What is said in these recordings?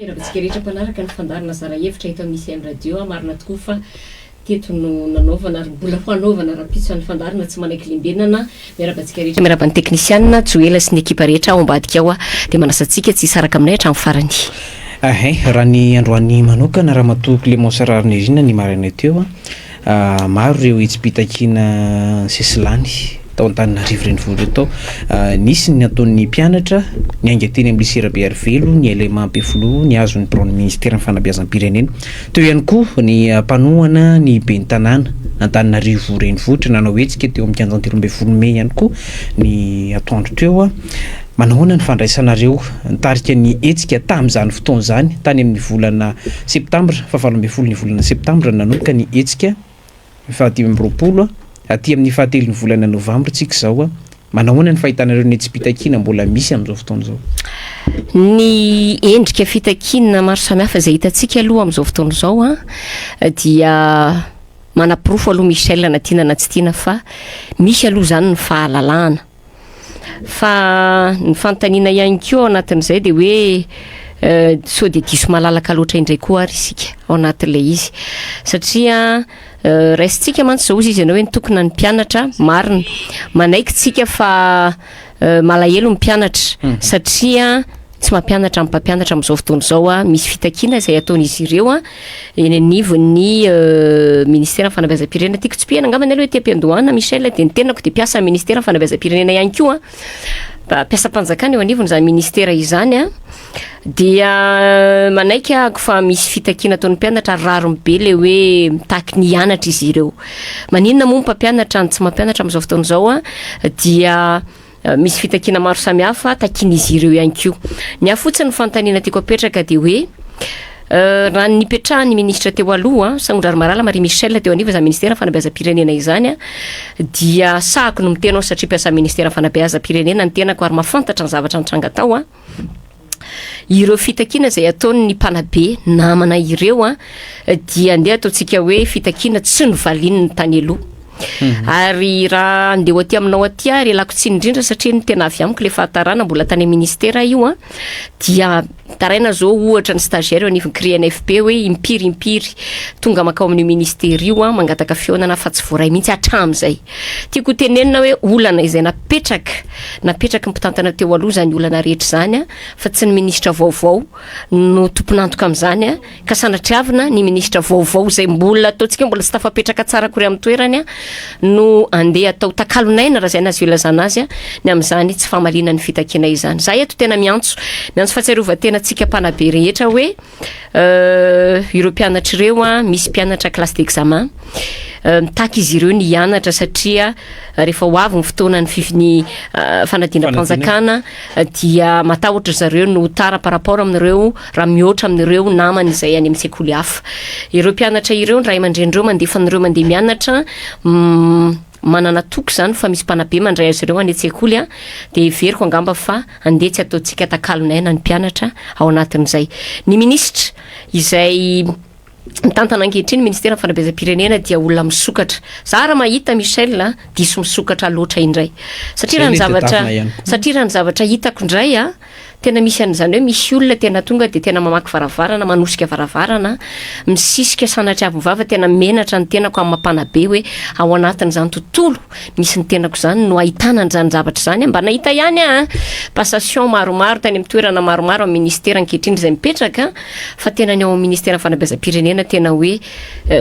Miarahaba antsika rehetra mpanaraka ny fandaharana zara hevitra eto amin'ny ICM Radio. Marina tokoa fa teto no nanaovana ary mbola ho hanaovana rahampitso ny fandaharana tsy manaiky lembenana. Miarahaba antsika rehetra, miarahaba ny teknisianina Joela sy ny ekipa rehetra ao ambadika ao. Dia manasa antsika tsy hisaraka aminay hatramin'ny farany. Ahay, raha ny androany manokana, Ramatoa Clémence Raharinirina ny maraina teo, maro ireo hetsi-pitakiana sesilany tao Antananarivo renivohitra tao. Nisy ny nataon'ny mpianatra niainga teny amin'ny lycée Rabearivelo, ny LMA Ampefiloha, nihazo ny biraon'ny minisiteran'ny fanabeazam-pirenena. Teo ihany koa ny mpanohana ny ben'ny tanàna Antananarivo renivohitra nanao hetsika teo amin'ny kianjan'ny 13 mey ihany koa ny atoandro teo. Manahoana ny fandraisanareo nitarika ny hetsika tamin'izany fotoana izany tany amin'ny volana septambra, faha 18 ny volana septambra nanomboka ny hetsika faha 25 aty amin'ny fahatelon'ny volana novambra tsika izao. Manahoana ny fahitanareo ny hetsi-pitakiana mbola misy amin'izao fotoana izao? Ny endrika fitakiana maro samihafa izay hitantsika aloha amin'izao fotoana izao dia manaporofo aloha Michel na tiana na tsy tiana fa misy aloha izany ny fahalalahana. Fa ny fanontaniana ihany koa ao anatin'izay dia hoe sao dia diso malalaka loatra indray koa ary isika ao anatin'ilay izy. Satria raisintsika mantsy izao hozy izy ianao hoe nitokona ny mpianatra, marina. Manaiky tsika fa malahelo ny mpianatra satria tsy mampianatra ny mpampianatra amin'izao fotoana izao a, misy fitakiana izay ataon'izy ireo a, eny anivon'ny ministeran'ny fanabeazam-pirenena. Tiako tsipihana angambany aloha ety am-piandohana Michel, dia ny tenako dia mpiasan'ny ministeran'ny fanabeazam-pirenena ihany koa, mpiasam-panjakana eo anivon'izany ministera izany a, dia manaiky ahako fa misy fitakiana ataon'ny mpianatra ary rariny be le hoe mitaky ny hianatra izy ireo. Maninona moa ny mpampianatra no tsy mampianatra amin'izao fotoana izao a, dia Misy fitakiana maro samihafa takian'izy ireo ihany koa. Ny ahy fotsiny ny fanontaniana tiako apetraka dia hoe raha ny nipetrahan'ny minisitra teo aloha, Sahondrarimalala Marie Michelle teo anivon'izany ministeran'ny fanabeazam-pirenena izany dia sahako ny miteny aho satria mpiasan'ny ministeran'ny fanabeazam-pirenena ny tenako ary mahafantatra ny zavatra nitranga tao. Ireo fitakiana izay ataon'ny mpanabe namana ireo dia andeha ataontsika hoe fitakiana tsy novalian'ny tany aloha. Ary raha andeha ho aty aminao aty ary ialako tsiny indrindra satria ny tena avy amiko le fahatarana mbola tany amin'ny ministera io an, dia taraina zao ohatra ny stagiaire eo anivon'ny CRINFP hoe impiry impiry tonga mankao amin'io ministera io an, mangataka fihaonana fa tsy voaray mihitsy hatramin'izay. Tiako ho tenenina hoe olana izay napetraka, napetraky ny mpitantana teo aloha izany olana rehetra izany an, fa tsy ny minisitra vaovao no tompon'antoka amin'izany an, ka sanatriavina ny minisitra vaovao izay mbola ataontsika hoe mbola tsy tafapetraka tsara akory amin'ny toerany an, no andeha atao takalon'aina raha izay no azo ilazana azy an, ny amin'izany tsy famaliana ny fitakiana izany. Izaho eto tena miantso, miantso fahatsiarovan-tena antsika mpanabe rehetra hoe, Ireo mpianatra ireo an, misy mpianatra classe d'examen, mitaky izy ireo ny hianatra satria rehefa ho avy ny fotoanan'ny fif- ny fanadinam-panjakana dia matahotra ry zareo no ho tara par rapport amin'ireo raha mihoatra amin'ireo namany izay any amin'ny sekoly hafa. Ireo mpianatra ireo, ny ray aman-dreny ireo mandefa an'ireo mandeha mianatra, manana toky izany fa misy mpanabe mandray azy ireo any an-tsekoly an, dia heveriko angamba fa andeha tsy ataontsika takalon'aina ny mpianatra ao anatin'izay. Ny minisitra izay mitantana ankehitriny ny ministeran'ny fanabeazam-pirenena dia olona misokatra. Za raha mahita Michel a, diso misokatra loatra indray. Satria raha ny Izay ilay zavatra tadiavina ihany koa. satria raha ny zavatra hitako indray a, Tena misy an'izany hoe misy olona tena tonga dia tena mamaky varavarana, manosika varavarana, misisika sanatria avy mivava, tena menatra ny tenako amin'ny maha mpanabe hoe ao anatin'izany tontolo misy ny tenako izany no ahitana an'izany zavatra izany. Mba nahita ihany aho an, passation maromaro tany amin'ny toerana maromaro amin'ny ministera ankehitriny izay mipetraka fa tena ny ao amin'ny ministeran'ny fanabeazam-pirenena tena hoe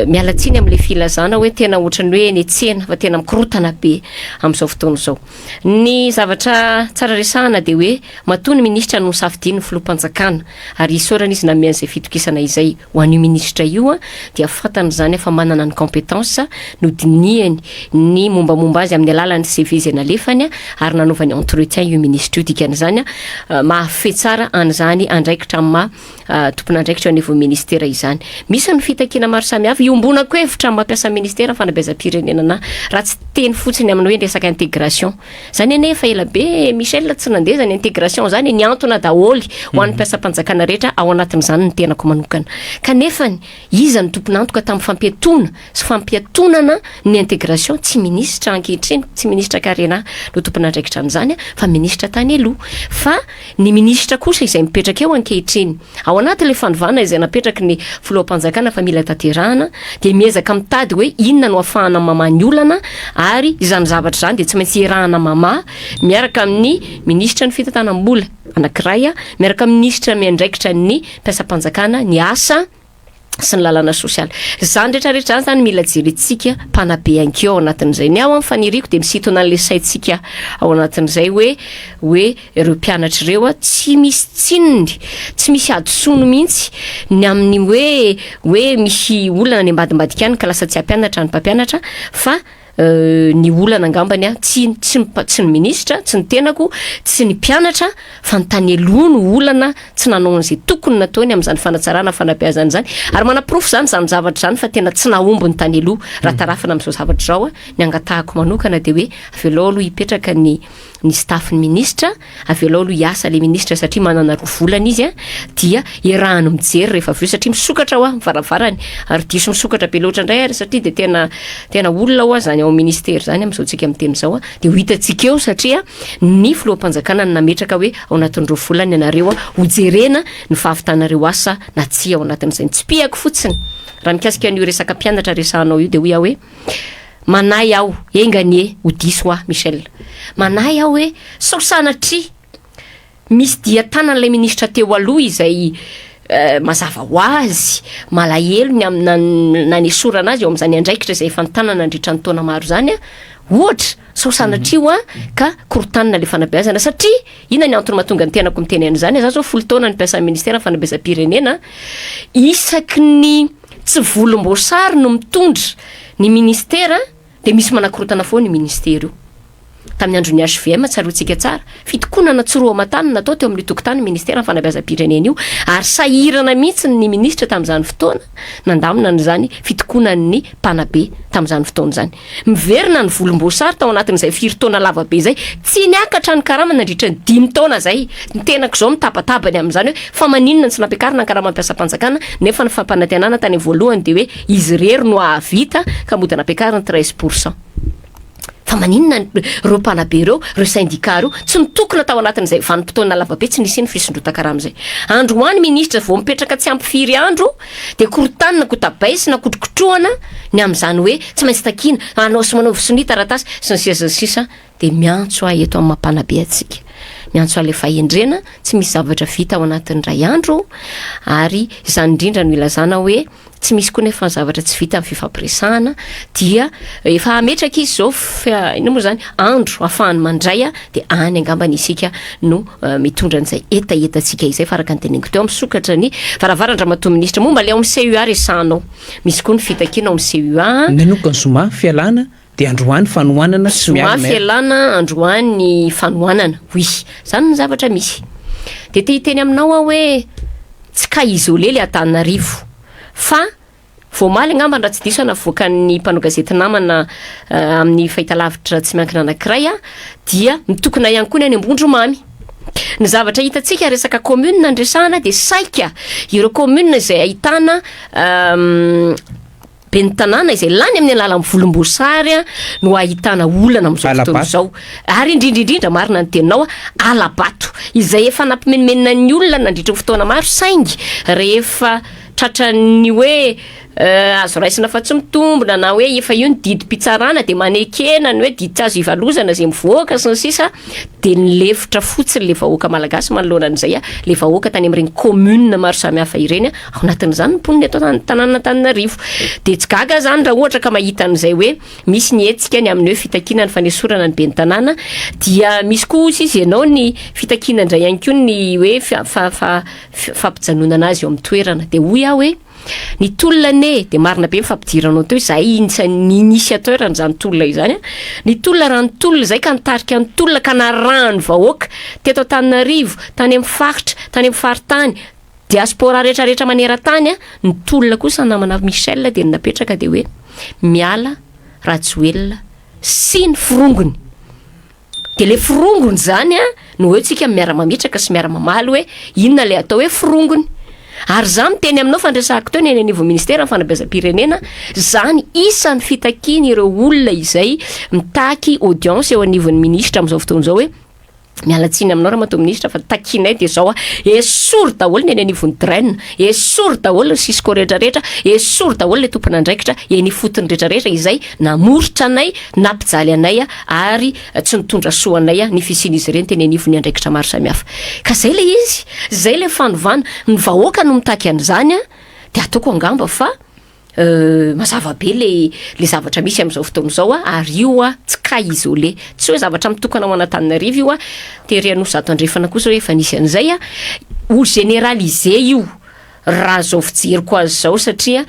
miala tsiny amin'ilay filazana hoe tena ohatran'ny hoe eny an-tsena fa tena mikorontana be amin'izao fotoana izao. Ny zavatra tsara resahana dia hoe matoa ny minisitra no nosafidian'ny filoham-panjakana ary isaorana izy nanome an'izay fitokisana izay ho an'io minisitra io dia fantany izany fa manana ny compétence, nodinihany ny mombamomba azy amin'ny alalan'ny CV izay nalefany ary nanaovany entretien io minisitra io, dikan'izany mahafehy tsara an'izany andraikitra amin'ny maha tompon'andraikitra eo anivon'ny ministera izany. Misy ny fitakiana maro samihafa, iombonako hevitra amin'ny mampiasa ministera fanabeazam-pirenena na raha tsy teny fotsiny amin'ny hoe resaka intégration. Zany anie efa ela be Michel tsy nandeha zany intégration zany, ny antony. mihantona daholo ho an'ny mpiasam-panjakana rehetra, ao anatin'izany ny tenako manokana. Kanefany iza no tompon'antoka tamin'ny fampiatoana sy fampiatonana ny intégration? Tsy minisitra ankehitriny, tsy minisitra Karena no tompon'andraikitra amin'izany fa minisitra tany aloha. Fa ny minisitra kosa izay mipetraka eo ankehitriny, ao anatin'ilay fanovana izay napetraky ny filoham-panjakana fa mila tanterahana, dia miezaka mitady hoe inona no ahafahana mamaha ny olana, ary izany zavatra izany dia tsy maintsy iarahana mamaha miaraka amin'ny minisitra ny fitantanam-bola anankiray, miaraka amin'ny minisitra miandraikitra ny mpiasam-panjakana, ny asa sy ny lalàna sosialy. Izany rehetra rehetra izany zany mila jerentsika mpanabe ihany koa ao anatin'izay. Ny aho amin'ny faniriako dia misintona an'ilay saintsika ao anatin'izay hoe hoe ireo mpianatra ireo a tsy misy tsininy, tsy misy hadisoany mihitsy ny amin'ny hoe hoe misy olana any ambadimbadika any ka lasa tsy hampianatra ny mpampianatra fa Ny olana angambany an, tsy tsy ny tsy ny minisitra, tsy ny tenako, tsy ny mpianatra fa ny tany aloha no olana tsy nanao an'izay tokony nataony amin'izany fanatsarana fanabeazana izany ary manaporofo izany izany zavatra izany fa tena tsy nahomby ny tany aloha raha tarafina amin'izao zavatra izao an, ny angatahako manokana dia hoe avelao aloha hipetraka ny ny staff ny ministra, avelao aloha hiasa le ministra satria manana roa volana izy an, dia iarahany mijery rehefa avy eo satria misokatra hoa ny varavarany ary diso misokatra be loatra indray ary satria dia tena tena olona hoa zany ao amin'ny ministera zany amin'izao tsika miteny izao an, dia ho hitantsika eo satria ny filoham-panjakana no nametraka hoe ao anatin'ny roa volana ianareo an hojerena ny fahavitanareo asa na tsia ao anatin'izay. Ny tsipihako fotsiny raha mikasika an'io resaka mpianatra resahanao io dia hoy aho hoe Manahy aho, enga anie ho diso aho Michel. Manahy aho hoe sao sanatria misy dian-tanan'ilay minisitra teo aloha izay mazava ho azy malahelo ny amin'ny nanesorana azy eo amin'izany andraikitra izay efa notanana nandritra ny taona maro izany, ohatra, sao sanatria hoa ka korontanina ilay fanabeazana satria inona ny antony mahatonga ny tenako miteny an'izany, za zao 10 taona ny mpiasan'ny ministeran'ny fanabeazam-pirenena, isaky ny Tsy volomboasary no mitondra ny ministera dia misy manakorontana foana io ministera io. Tamin'ny andron'ny HVM tsaroantsika tsara, fitokonana tsy roa aman-tany no natao teo amin'io tokotanin'ny ministeran'ny fanabeazam-pirenena io ary sahirana mihitsy ny minisitra tamin'izany fotoana nandamina an'izany fitokonan'ny mpanabe tamin'izany fotoana izany. Miverina ny volomboasary tao anatin'izay firy taona lava be izay, tsy niakatra ny karama nandritra ny dimy taona izay. Ny tenako izao mitabataba ny amin'izany hoe fa maninona no tsy nampiakarina ny karaman'ny mpiasam-panjakana nefa ny fampanantenana tany voalohany dia hoe izy irery no hahavita ka mody nampiakariny 13 pour cent. Fa maninona ireo mpanabe ireo, ireo syndicat ireo tsy nitokona tao anatin'izay vanim-potoana lava be tsy nisian'ny fisondrotan-karama izay. Androany ministra vao mipetraka tsy ampy firy andro Dia korontanina, kotabaisina, kotrokotrohana ny amin'izany hoe tsy maintsy takiana, hanao sy manaovy sonia taratasy, sy ny sisa sy ny sisa Dia miantso ahy eto amin'ny maha mpanabe antsika, miantso ahy ilay fahendrena, tsy misy zavatra vita ao anatin'ny iray andro, ary izany indrindra no ilazana hoe tsy misy koa nefa ny zavatra tsy vita amin'ny fifampiresahana, dia efa hametraka izy izao, inona moa izany, andro ahafahany mandray dia any angambany isika no mitondra an'izay hetahetantsika izay fa araka ny teneniko teo misokatra ny varavaran-dRamatoa Minisitra momba ilay ao amin'ny CUA resahanao. Misy koa ny fitakiana ao amin'ny CUA. Nanomboka ny zoma fialana dia androany fanohanana sy Zoma miaro maire. fialana androany fanohanana. Oui, zany ny zavatra misy. Dia te hiteny aminao aho hoe tsy cas isolé le Antananarivo fa Vao omaly angamba raha tsy diso aho navoakan'ny mpanao gazety namana amin'ny fahitalavitra tsy miankina anankiray dia mitokona ihany koa ny any Ambondromamy. Ny zavatra hitantsika resaka commune no resahana dia saika ireo commune izay ahitana ben'ny tanàna izay lany amin'ny alalan'ny volomboasary no ahitana olana amin'izao fotoana izao. Ary indrindra indrindra marina ny teninao ala-bato izay efa nampimenomenona ny olona nandritra ny fotoana maro saingy rehefa Tratran'ny hoe azo raisina fa tsy mitombina na hoe efa io ny didim-pitsarana dia manekena ny hoe didy tsy azo ivalozana izay mivoaka sy ny sisa dia nilefitra fotsiny le vahoaka malagasy manoloana an'izay le vahoaka tany amin'ireny commune maro samihafa ireny ao anatin'izany ny mponina eto an-tanànan'Antananarivo. Dia tsy gaga aho izany raha ohatra ka mahita an'izay hoe misy ny hetsika ny amin'ny hoe fitakiana ny fanesorana ny ben'ny tanàna dia misy koa hozy izy ianao ny fitakiana indray ihany koa ny hoe fampijanonana azy eo amin'ny toerana dia hoy aho hoe ny tolona anie dia marina be ny fampidiranao teo izahay anisan'ny initiateur an'izany tolona izany a ny tolona raha ny tolona izay ka nitarika ny tolona ka narahan'ny vahoaka teto Antananarivo tany amin'ny faritra tany amin'ny faritany diaspora rehetrarehetra maneran-tany a ny tolona kosa namana Michel dia ny napetraka dia hoe miala Rajoelina sy ny forongony. De le forongony zany a no eo tsika miara-mametraka sy miara-mamaly hoe inona le atao hoe forongony. Ary za miteny aminao fa ndresahako teo ny eny anivon'ny ministera ny fanabeazam-pirenena, zany isan'ny fitakiany ireo olona izay mitaky audience eo anivon'ny ministra amin'izao fotoana izao hoe miala tsiny aminao ramatoa ministra fa takianay de zao a, esory daholo ny eny anivon'ny DREN, esory daholo ny Cisco rehetrarehetra, esory daholo le tompon'andraikitra eny ifotony rehetrarehetra izay namoritra anay, nampijaly anay ary tsy nitondra soa anay ny fisian'izy ireny teny anivon'ny andraikitra maro samihafa. Ka zay le izy, zay le fanovana, ny vahoaka no mitaky an'izany a, de ataoko angamba fa mazava be le le zavatra misy amin'izao fotoana izao a, ary io a tsy cas isolé, tsy hoe zavatra mitokana ho an'Antananarivo io a, tery Anosizato Andrefana kosa hoe efa nisy an'izay a, ho généralisé io raha zao fijeriko azy zao, satria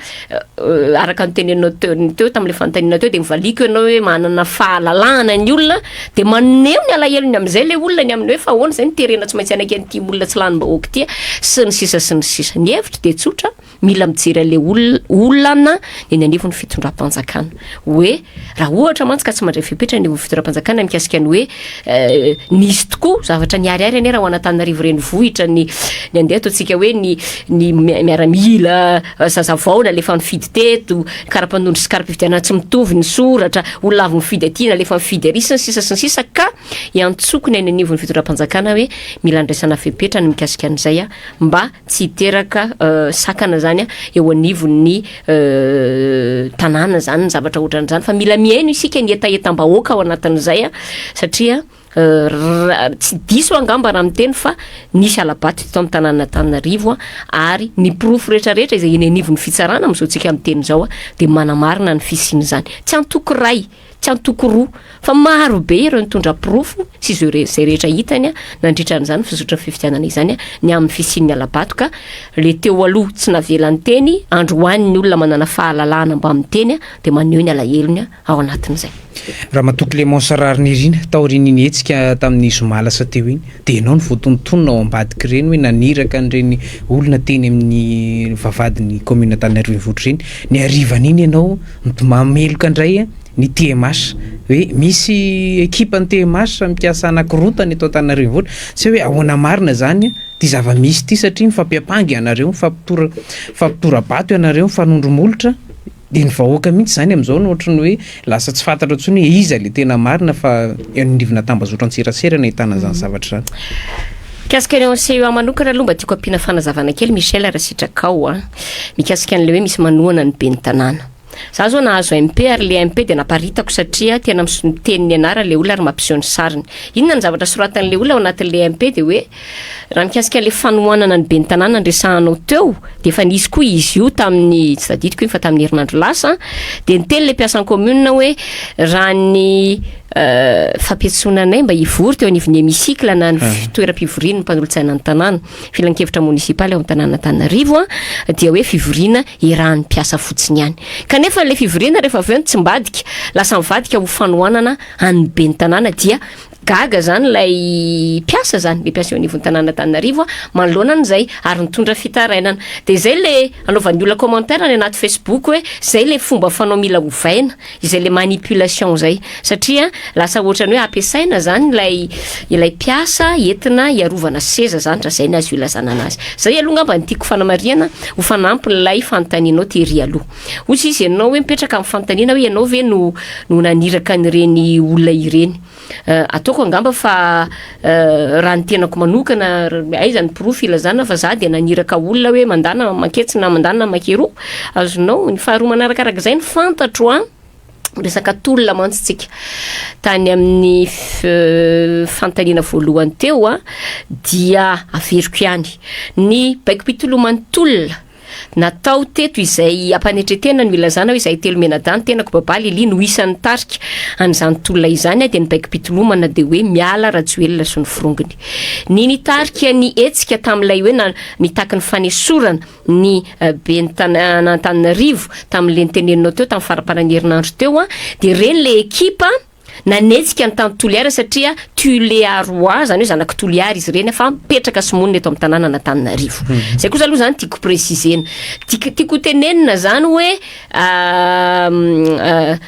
araka ny teneninao teo teo tamin'le fanontaniana teo, de mivaliko ianao hoe manana fahalalahana ny olona, de maneho ny alahelony am'izay le olona ny amin'ny hoe fa ahoana zay ny terena tsy maintsy anaiky an'ity olona tsy lanim-bahoaka ity sy ny sisa sy ny sisa. Ny hevitro de tsotra, mila mijery an'le olana eny anivon'ny fitondram-panjakana, hoe raha ohatra mantsy ka tsy mandray fepetra ny anivon'ny fitondram-panjakana mikasika ny hoe nisy tokoa zavatra niharihary anie raha ho an'Antananarivo renivohitra ny ny andeha ataontsika hoe ny miaramila zazavao nalefa nifidy teto, kara-panondro sy kara-pifidianana tsy mitovy ny soratra, olona avy mifidy aty nalefa mifidy ary sy ny sisa sy ny sisa, ka iantsoko ny any anivon'ny fitondram-panjakana hoe mila andraisana fepetra ny mikasika an'izay a, mba tsy hiteraka sakana zany a eo anivon'ny tanàna zany ny zavatra ohatran'izany, fa mila mihaino isika ny hetahetam-bahoaka ao anatin'izay a, satria tsy diso angamba raha miteny fa nisy hala-bato teto amin'ny tanàna Antananarivo a, ary ny porofo rehetrarehetra izay eny anivon'ny fitsarana amin'izao tsika miteny izao a de manamarina ny fisian'izany. Tsy antoko iray, tsy antoko roa, fa maro be ireo nitondra porofo sy izay izay rehetra hitany a nandritra an'izany fizotry ny fifidianana izany a, ny amin'ny fisian'ny hala-bato, ka le teo aloha tsy navela niteny, androany ny olona manana fahalalahana mba miteny a de maneho ny alahelony a ao anatin'izay. Ramatoa Clémence Raharinirina, taorian'iny hetsika tamin'ny zoma lasa teo iny, dia ianao no voatonontonona ao ambadik'ireny hoe naniraka an'ireny olona teny amin'ny vavahadin'ny commune Antananarivo Renivohitra ireny. Ny harivan'iny ianao mameloka indray ny TMH, hoe misy ekipan'ny TMH mikasa hanakorontana eto Antananarivo Renivohitra. Tsy hoe ahoana marina izany ity zava-misy ity satria mifampiampanga ianareo, mifampitora-bato ianareo, mifanondro molotra. Dia ny vahoaka mihitsy izany amin'izao no ohatran'ny hoe lasa tsy fantatra intsony hoe iza ilay tena marina fa eo anivona tambazotra an-tserasera no ahitana an'izany zavatra izany. Mikasika ny ao amin'ny CEA manokana aloha mba tiako ampiana fanazavana kely Michel raha sitrakao a, mikasika an'ilay hoe misy manohana ny ben'ny tanàna. Za zao nahazo MP ary le MP dia naparitako satria tena miteny ny anarany le olona ary mampiseho ny sariny. Inona ny zavatra soratan'le olona ao anatin'le MP dia hoe Raha mikasika ilay fanohanana ny ben'ny tanàna niresahanao teo dia efa nisy koa izy io tamin'ny, tsy tadidiko iny fa tamin'ny herinandro lasa, dia niteny ilay mpiasan'ny commune hoe raha ny fampiantsoana anay mba hivory teo anivon'ny hémicycle na ny toeram-pivorian'ny mpanolotsaina ny tanàna, filankevitra monisipaly ao amin'ny tanàna Antananarivo dia hoe fivoriana iarahan'ny mpiasa fotsiny ihany. Kanefa ilay fivoriana rehefa avy eo nitsimbadika, lasa nivadika ho fanohanana an'ny ben'ny tanàna dia Gaga zany ilay mpiasa zany, le mpiasa eo anivon'ny tanàna Antananarivo a, manoloana an'izay ary nitondra fitarainana. De zay le anaovan'ny olona commentaire any anaty Facebook hoe zay le fomba fanao mila ovaina, izay le manipulation zay, satria lasa ohatran'ny hoe ampiasaina zany ilay ilay mpiasa entina hiarovana seza zany raha zay ny azo ilazana anazy. Zay aloha angamba no tiako fanamarihana ho fanampin'ilay fanontanianao tery aloha. Hoy izy ianao hoe mipetraka amin'ny fanontaniana hoe ianao ve no no naniraka an'ireny olona ireny. Ataoko angamba fa raha ny tenako manokana, aiza ny porofo ilazana fa za dia naniraka olona hoe mandana manketsy na mandana mankeroa, azonao? Ny faharoa manarakaraka izay ny fantatro an, resaka tolona mantsy tsika, tany amin'ny fanontaniana voalohany teo an, dia averiko ihany, ny baikom-pitoloman'ny tolona, Natao teto izay ampanetretena no ilazana hoe izahay telo mianadahy, ny tenako Babà Lily no isan'ny nitarika an'izany tolona izany dia ny baikom-pitolomana dia hoe miala Rajoelina sy ny forongony. Ny nitarika ny hetsika tamin'ilay hoe na nitaky ny fanesorana ny ben'ny tanàn'Antananarivo tamin'ilay noteneninao teo tamin'ny faramparan'ny herinandro teo dia ireny ilay ekipa. Nanetsika ny tany Toliara satria Tulearois, zany hoe zanak'i Toliara izy ireny fa mipetraka sy monina eto amin'ny tanànan'Antananarivo. Zay kosa aloha zany tiako préciser-na. Tiako tiako tenenina zany hoe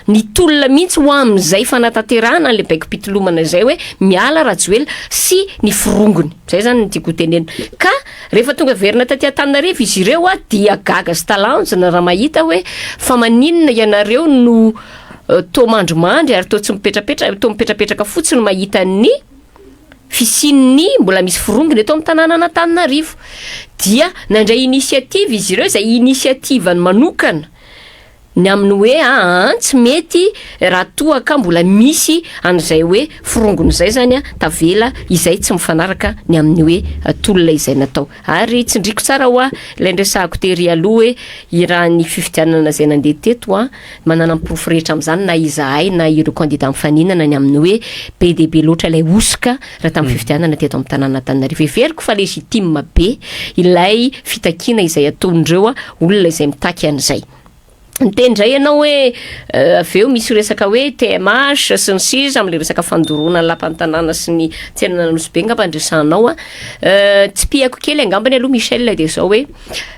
ny tolona mihitsy ho amin'izay fanatanterahana an'le baikom-pitolomana izay hoe miala Rajoelina sy ny forongony. Zay zany no tiako tenenina. Ka rehefa tonga verina taty Antananarivo izy ireo dia gaga sy talanjona raha mahita hoe fa maninona ianareo no toa mandrimandry ary toa tsy mipetrapetra, toa mipetrapetraka fotsiny mahita ny fisian'ny mbola misy forongony eto amin'ny tanànan'Antananarivo. Dia nandray initiative izy ireo, izay initiative-ny manokana ny amin'ny hoe aa tsy mety raha toa ka mbola misy an'izay hoe forongony izay zany tavela izay tsy mifanaraka ny amin'ny hoe tolona izay natao. Ary tsindriko tsara hoa ilay niresahako tery aloha hoe i raha ny fifidianana izay nandeha teto an, manana ny porofo rehetra amin'izany na izahay na ireo kandida mifaninana ny amin'ny hoe be dia be loatra ilay hosoka raha tamin'ny fifidianana teto amin'ny tanàn'Antananarivo. Heveriko fa légitime be ilay fitakiana izay ataon'ireo olona izay mitaky an'izay. Niteny indray ianao hoe avy eo misy resaka hoe TMH sy ny sisa amin'ilay resaka fandoroana ny lapan'ny tanàna sy ny tsenan'Anosibe angamba ny resahanao an. Tsipihako kely angambany aloha Michel dia izao hoe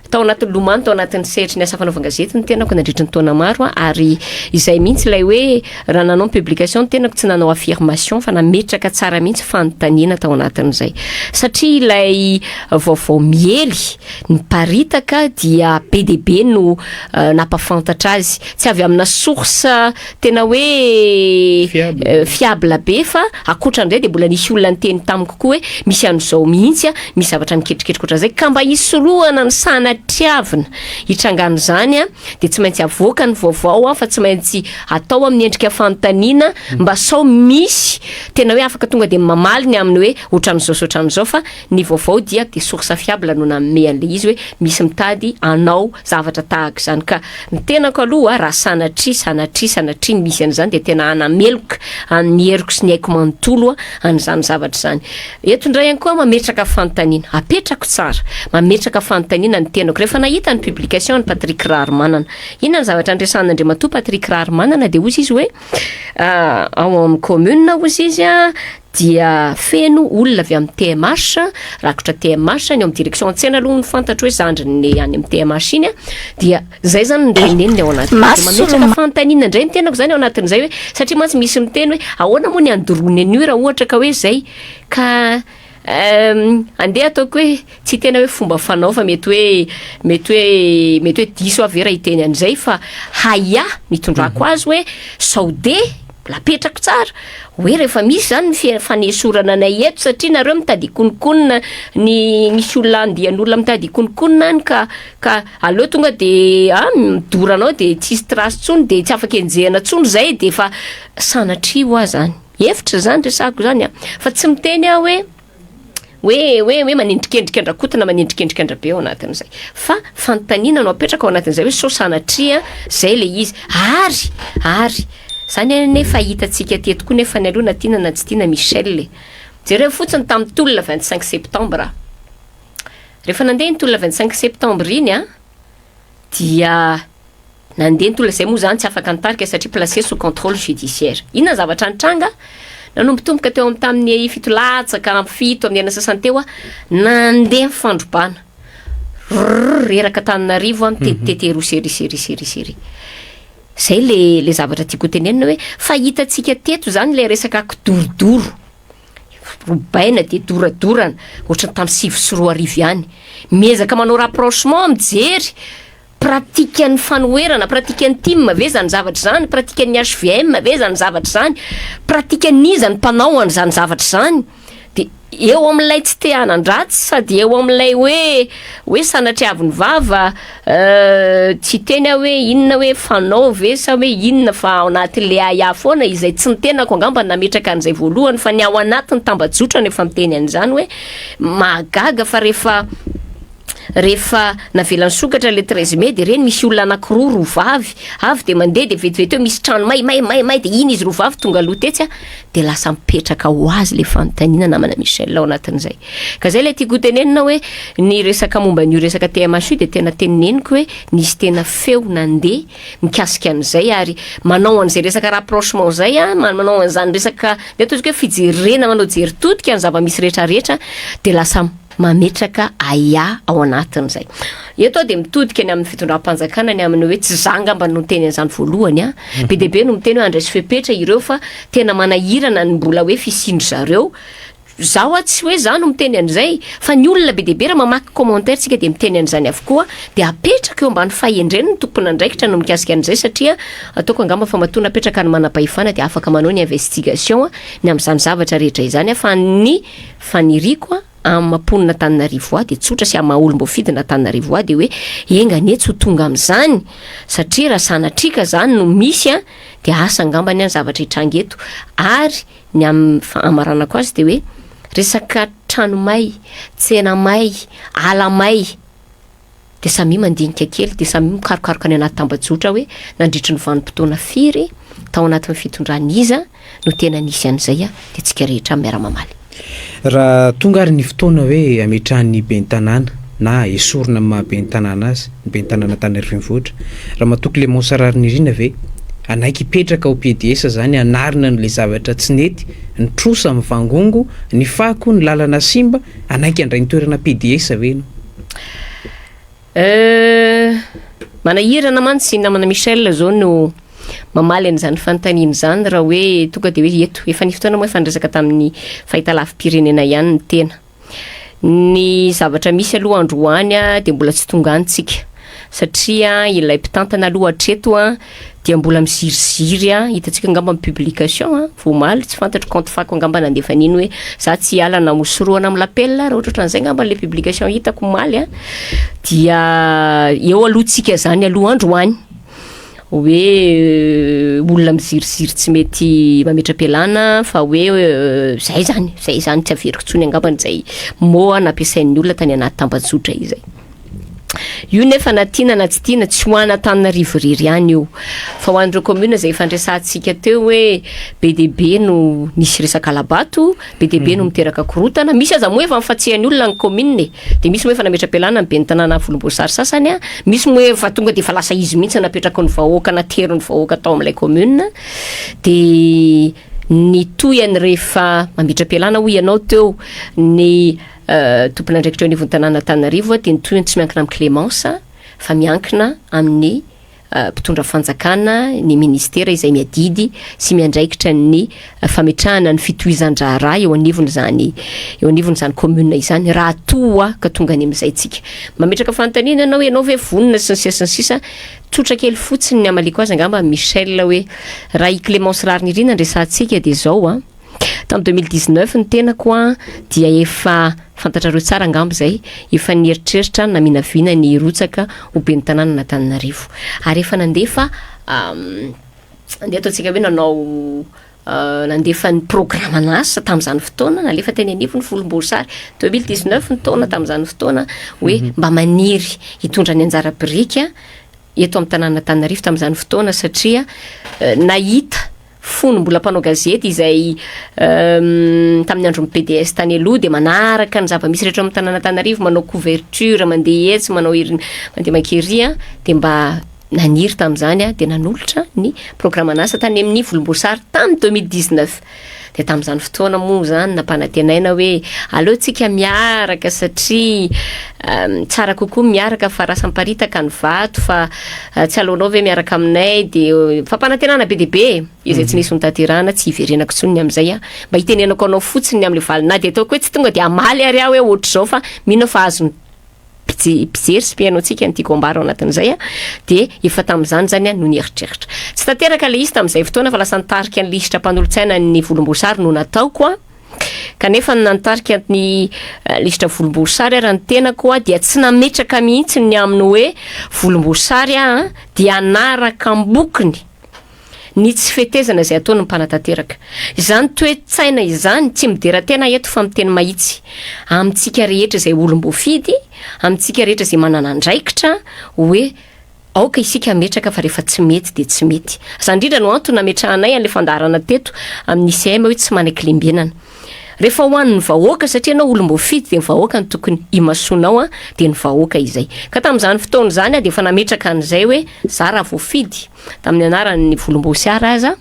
tao anatin'ny lomano, tao anatin'ny sehatry ny asa fanaovan-gazety ny tenako nandritry ny taona maro ary izay mihitsy ilay hoe raha nanao ny publication ny tenako tsy nanao affirmation fa nametraka tsara mihitsy fanontaniana tao anatin'izay satria ilay vaovao miely niparitaka dia be dia be no nampafantatra azy, tsy avy amina source tena hoe fiable be fa ankoatran'izay dia mbola nisy olona niteny tamiko koa hoe misy an'izao mihitsy, misy zavatra miketriketrika ohatran'izay ka mba hisorohana ny sanatriavina hitrangan'izany dia tsy maintsy avoaka ny vaovao fa tsy maintsy atao amin'ny endrika fanontaniana mba sao misy tena hoe afaka tonga dia mamaly ny amin'ny hoe ohatran'izao sy ohatran'izao fa Ny vaovao dia dia source fiable no nanome an'ilay izy hoe misy mitady hanao zavatra tahaka izany ka ny tenako aloha raha sanatria sanatria sanatria misy an'izany dia tena hanameloka amin'ny heriko sy ny aiko manontolo an'izany zavatra izany. Eto indray ihany koa aho mametraka fanontaniana, apetrako tsara, mametraka fanontaniana ny tenako rehefa nahita ny publication an'i Patrick Raharimanana. Inona ny zavatra niresahan'Andriamatoa Patrick Raharimanana dia hozy izy hoe ao amin'ny commune hozy izy dia feno olona avy amin'ny TMH, rakotra TMH, ny ao amin'ny direction an-tsena aloha no fantatro hoe zandriny any amin'ny TMH iny, dia zay zany no teneniny ao anatin'izay. Mametraka fanontaniana indray ny tenako zany ao anatin'izay hoe, satria mantsy misy miteny hoe ahoana moa ny andoroany an'io raha ohatra ka hoe zay, ka andeha ataoko hoe tsy tena hoe fomba fanao fa mety hoe mety hoe mety hoe diso aho ve raha hiteny an'izay fa haia nitondrako azy hoe sao de mbola apetrako tsara hoe rehefa misy zany ny fie- fanesorana anay eto satria nareo mitady hikononkonona ny misy olona andian'olona mitady hikononkonona any ka ka aleo tonga de ah midora anao de tsisy trace tsony de tsy afaka enjehina tsony zay de efa sanatria hoa zany. Hevitra zany resahako zany a, fa tsy miteny aho hoe hoe hoe hoe manendrikendrika an-dRakoto na manendrikendrika an-dRabe ao anatin'izay, fa fanontaniana no apetraka ao anatin'izay hoe sao sanatria zay le izy, ary ary zany anefa hitantsika teto koa nefa ny aloha na tiana na tsy tiana Michel e, jereo fotsiny tamin'ny tolona 25 septembre, rehefa nandeha iny tolona 25 septembre iny a, dia Nandeha ny tolona izay moa izany tsy afaka nitarika satria placé sous contrôle judiciaire. Inona ny zavatra nitranga? Nanombotomboka teo amin'ny tamin'ny fito latsaka ampy fito amin'ny enina sasany teo aho, nandeha ny fandrobana. Rrrr reraka Antananarivo aho nitetitety eroa sy ery sy ery sy ery sy ery. Izay le le zavatra tiako ho tenenina hoe fa hitantsika teto izany ilay resaka kidorodoro. Robaina dia doradorana ohatran'ny tamin'ny 2009 ihany. Miezaka manao rapprochement mijery Pratikan'ny fanoherana, pratikan'ny tim ve izany zavatra izany, pratikan'ny hvm ve izany zavatra izany, pratikan'iza ny mpanao an'izany zavatra izany? Dia eo amin'ilay tsy te hanan-dratsy sady eo amin'ilay hoe hoe sanatriavin'ny vava, tsy hiteny aho hoe inona hoe fanao ve sa hoe inona fa ao anatin'ilay ahiahy foana izay tsy ny tenako angamba no nametraka an'izay voalohany fa ny ao anatin'ny tambajotra no efa miteny an'izany hoe mahagaga fa rehefa. Rehefa navela nisokatra le 13 mai de reny misy olona anakiroa, roa vavy avy de mandeha, de vetivety eo misy trano may, may, may, may, de iny izy roa vavy tonga aloha tetsy a, de lasa mipetraka ho azy le fanontaniana, namana Michel, ao anatin'izay. Ka zay le tiako hotenenina hoe ny resaka momba an'io resaka TMH io de tena teneniko hoe nisy tena feo nandeha mikasika an'izay, ary manao an'izay resaka rapprochement zay a, manao an'izany resaka de ataontsika hoe fijerena, manao jery todika ny zava-misy rehetrarehetra, de lasa mametraka aia ao anatin'izay. Eto aho de mitodika ny amin'ny fitondram-panjakana, ny amin'ny hoe tsy za ngamba no niteny an'izany voalohany a, be dia be no miteny hoe andraiso fepetra ireo fa tena manahirana ny mbola hoe fisian-dry zareo. Zaho a, tsy hoe za no miteny an'izay, fa ny olona be dia be raha mamaky commentaire tsika de miteny an'izany avokoa. De apetraka eo ambany fahendreny ny tompon'andraikitra no mikasika an'izay, satria ataoko angamba fa matoa napetraka ny manam-pahefana de afaka manao ny investigation ny amin'izany zavatra rehetra izany a. Fa ny faniriako a, amin'ny maha mponina Antananarivo ahy, de tsotra, sy amin'ny maha olom-boafidina Antananarivo ahy, de hoe enga anie tsy ho tonga amin'izany, satria raha sanatrika zany no misy a, de asa angambany a ny zavatra hitranga eto. Ary ny amin'ny amaranako azy de hoe resaka trano may, tsena may, ala may, de samy mandinika kely, de samy mikarokaroka any anaty tambajotra hoe nandritry ny vanim-potoana firy, tao anatin'ny fitondran'iza no tena nisy an'izay a, de tsika rehetra miara-mamaly. Raha tonga ary ny fotoana hoe ametrahan'ny ben'ny tanàna na esorina amin'ny maha ben'ny tanàna azy ny ben'ny tanàna Antananarivo Renivohitra, Ramatoa Clémence Raharinirina ve hanaiky hipetraka ao PDS zany hanarina an'ilay zavatra tsy nety, ny trosa mivangongo, ny fako, ny lalana simba, hanaiky handray ny toerana PDS ve ianao? Manahirana mantsy, namana Michel, zao no mamaly an'izany fanontaniana izany raha hoe tonga de hoe eto. Efa ny fotoana moa efa niresaka tamin'ny fahitalavi-pirenena ihany ny tena. Ny zavatra misy aloha androany a, de mbola tsy tonga any tsika, satria ilay mpitantana aloha hatreto a dia mbola miziriziry a. Hitantsika angamba ny publication a vao omaly, tsy fantatro, compte fako angamba nandefa an'iny hoe za tsy hiala na hosorohana amin'ny lapel, raha ohatra ohatran'izay angamba le publication hitako omaly a. Dia eo aloha tsika zany aloha androany hoe olona miziriziry tsy mety mametra-pialana, fa hoe zay zany, zay zany, tsy averiko intsony angambany zay mot a nampiasain'ny olona tany anaty tambajotra izay io. Nefa na tiana na tsy tiana, tsy ho an'Antananarivo irery ihany io, fa ho an'ireo commune zay efa ndresantsika teo hoe be dia be no nisy resaka alabato, be dia be no miteraka korotana. Misy aza moa efa mifatsihan'ny olona ny commune e, de misy moa efa nametra-pialana ny ben'ny tanàna volomboasary sasany a, misy moa efa tonga de efa lasa izy mihitsy napetraky ny vahoaka, naterin'ny vahoaka tao amin'ilay commune. De ny tohiny rehefa mametra-pialana, hoy ianao teo, ny tompon'andraikitra eo anivon'ny tanàna Antananarivo a, de ny tohiny tsy miankina amin'ny Clémence fa miankina amin'ny mpitondra fanjakana, ny ministera izay miadidy sy miandraikitra ny fametrahana ny fitohizan-draharaha eo anivon'izany commune izany, raha toa ka tonga any amin'izay tsika. Mametraka fanontaniana ianao, ianao ve vonona, sy ny sisa sy ny sisa. Tsotra kely fotsiny ny amaliko azy angamba, Michel, hoe raha i Clémence Raharinirina ndresantsika de zao a, tamin'ny 2019 ny tenako a dia efa fantatrareo tsara angamba zay, efa nieritreritra naminavina ny rotsaka ho ben'ny tanàna n'Antananarivo, ary efa nandefa andeha ataontsika hoe nanao nandefa ny programme an'asa tamin'izany fotoana, nalefa teny anivo ny volomboasary, 2019 ny taona tamin'izany fotoana, hoe mba maniry hitondra ny anjara birika eto amin'ny tanàna Antananarivo tamin'izany fotoana, satria nahita fony mbola mpanao gazety izay tamin'ny andron'ny PDS tany aloha, de manaraka ny zava-misy rehetra amin'ny tanàna Antananarivo, manao couverture, mandeha etsy, manao ery, mandeha mankery a, de mba naniry tamin'izany a, de nanolotra ny programme an'asa tany amin'ny volomboasary tamin'ny 2019. De tamin'izany fotoana moa zany nampanantenaina hoe aleo tsika miaraka, satria tsara kokoa miaraka fa raha miparitaka ny vato, fa tsy aleonao ve miaraka aminay? De fampanantenana be dia be izay tsy nisy notanterahana. Tsy hiverenako intsony ny amin'izay a, mba hitenenako anao fotsiny ny amin'le valina, de ataoko hoe tsy tonga de amaly ary aho hoe ohatr'izao, fa mino fa azony mpijery sy mpihaino antsika ny tiako ambara ao anatin'izay a. De efa tamin'izany zany a no nieritreritra, tsy tanteraka le izy tamin'izay fotoana, fa lasa nitarika ny lisitra mpanolotsaina ny volomboasary no nataoko a. Kanefa ny nanitarika ny lisitra volomboasary ary ny tenako a dia tsy nametraka mihitsy ny amin'ny hoe volomboasary a dia anaraka ambokiny. ny tsy fetezana izay ataon'ny mpanatanteraka. Izany toe-tsaina izany tsy midera tena eto fa miteny mahitsy amintsika rehetra izay olom-boafidy, amintsika rehetra izay manana andraikitra hoe aoka isika hametraka fa rehefa tsy mety dia tsy mety. Izany indrindra no antony nametrahanay an'ilay fandaharana teto amin'ny ICM hoe tsy manaiky lembenana. Rehefa ho an'ny vahoaka satria ianao olom-boafidy dia ny vahoaka no tokony imasoanao an, dia ny vahoaka izay. Ka tamin'izany fotoana izany aho dia efa nametraka an'izay hoe za raha voafidy tamin'ny anaran'ny volomboasiara aza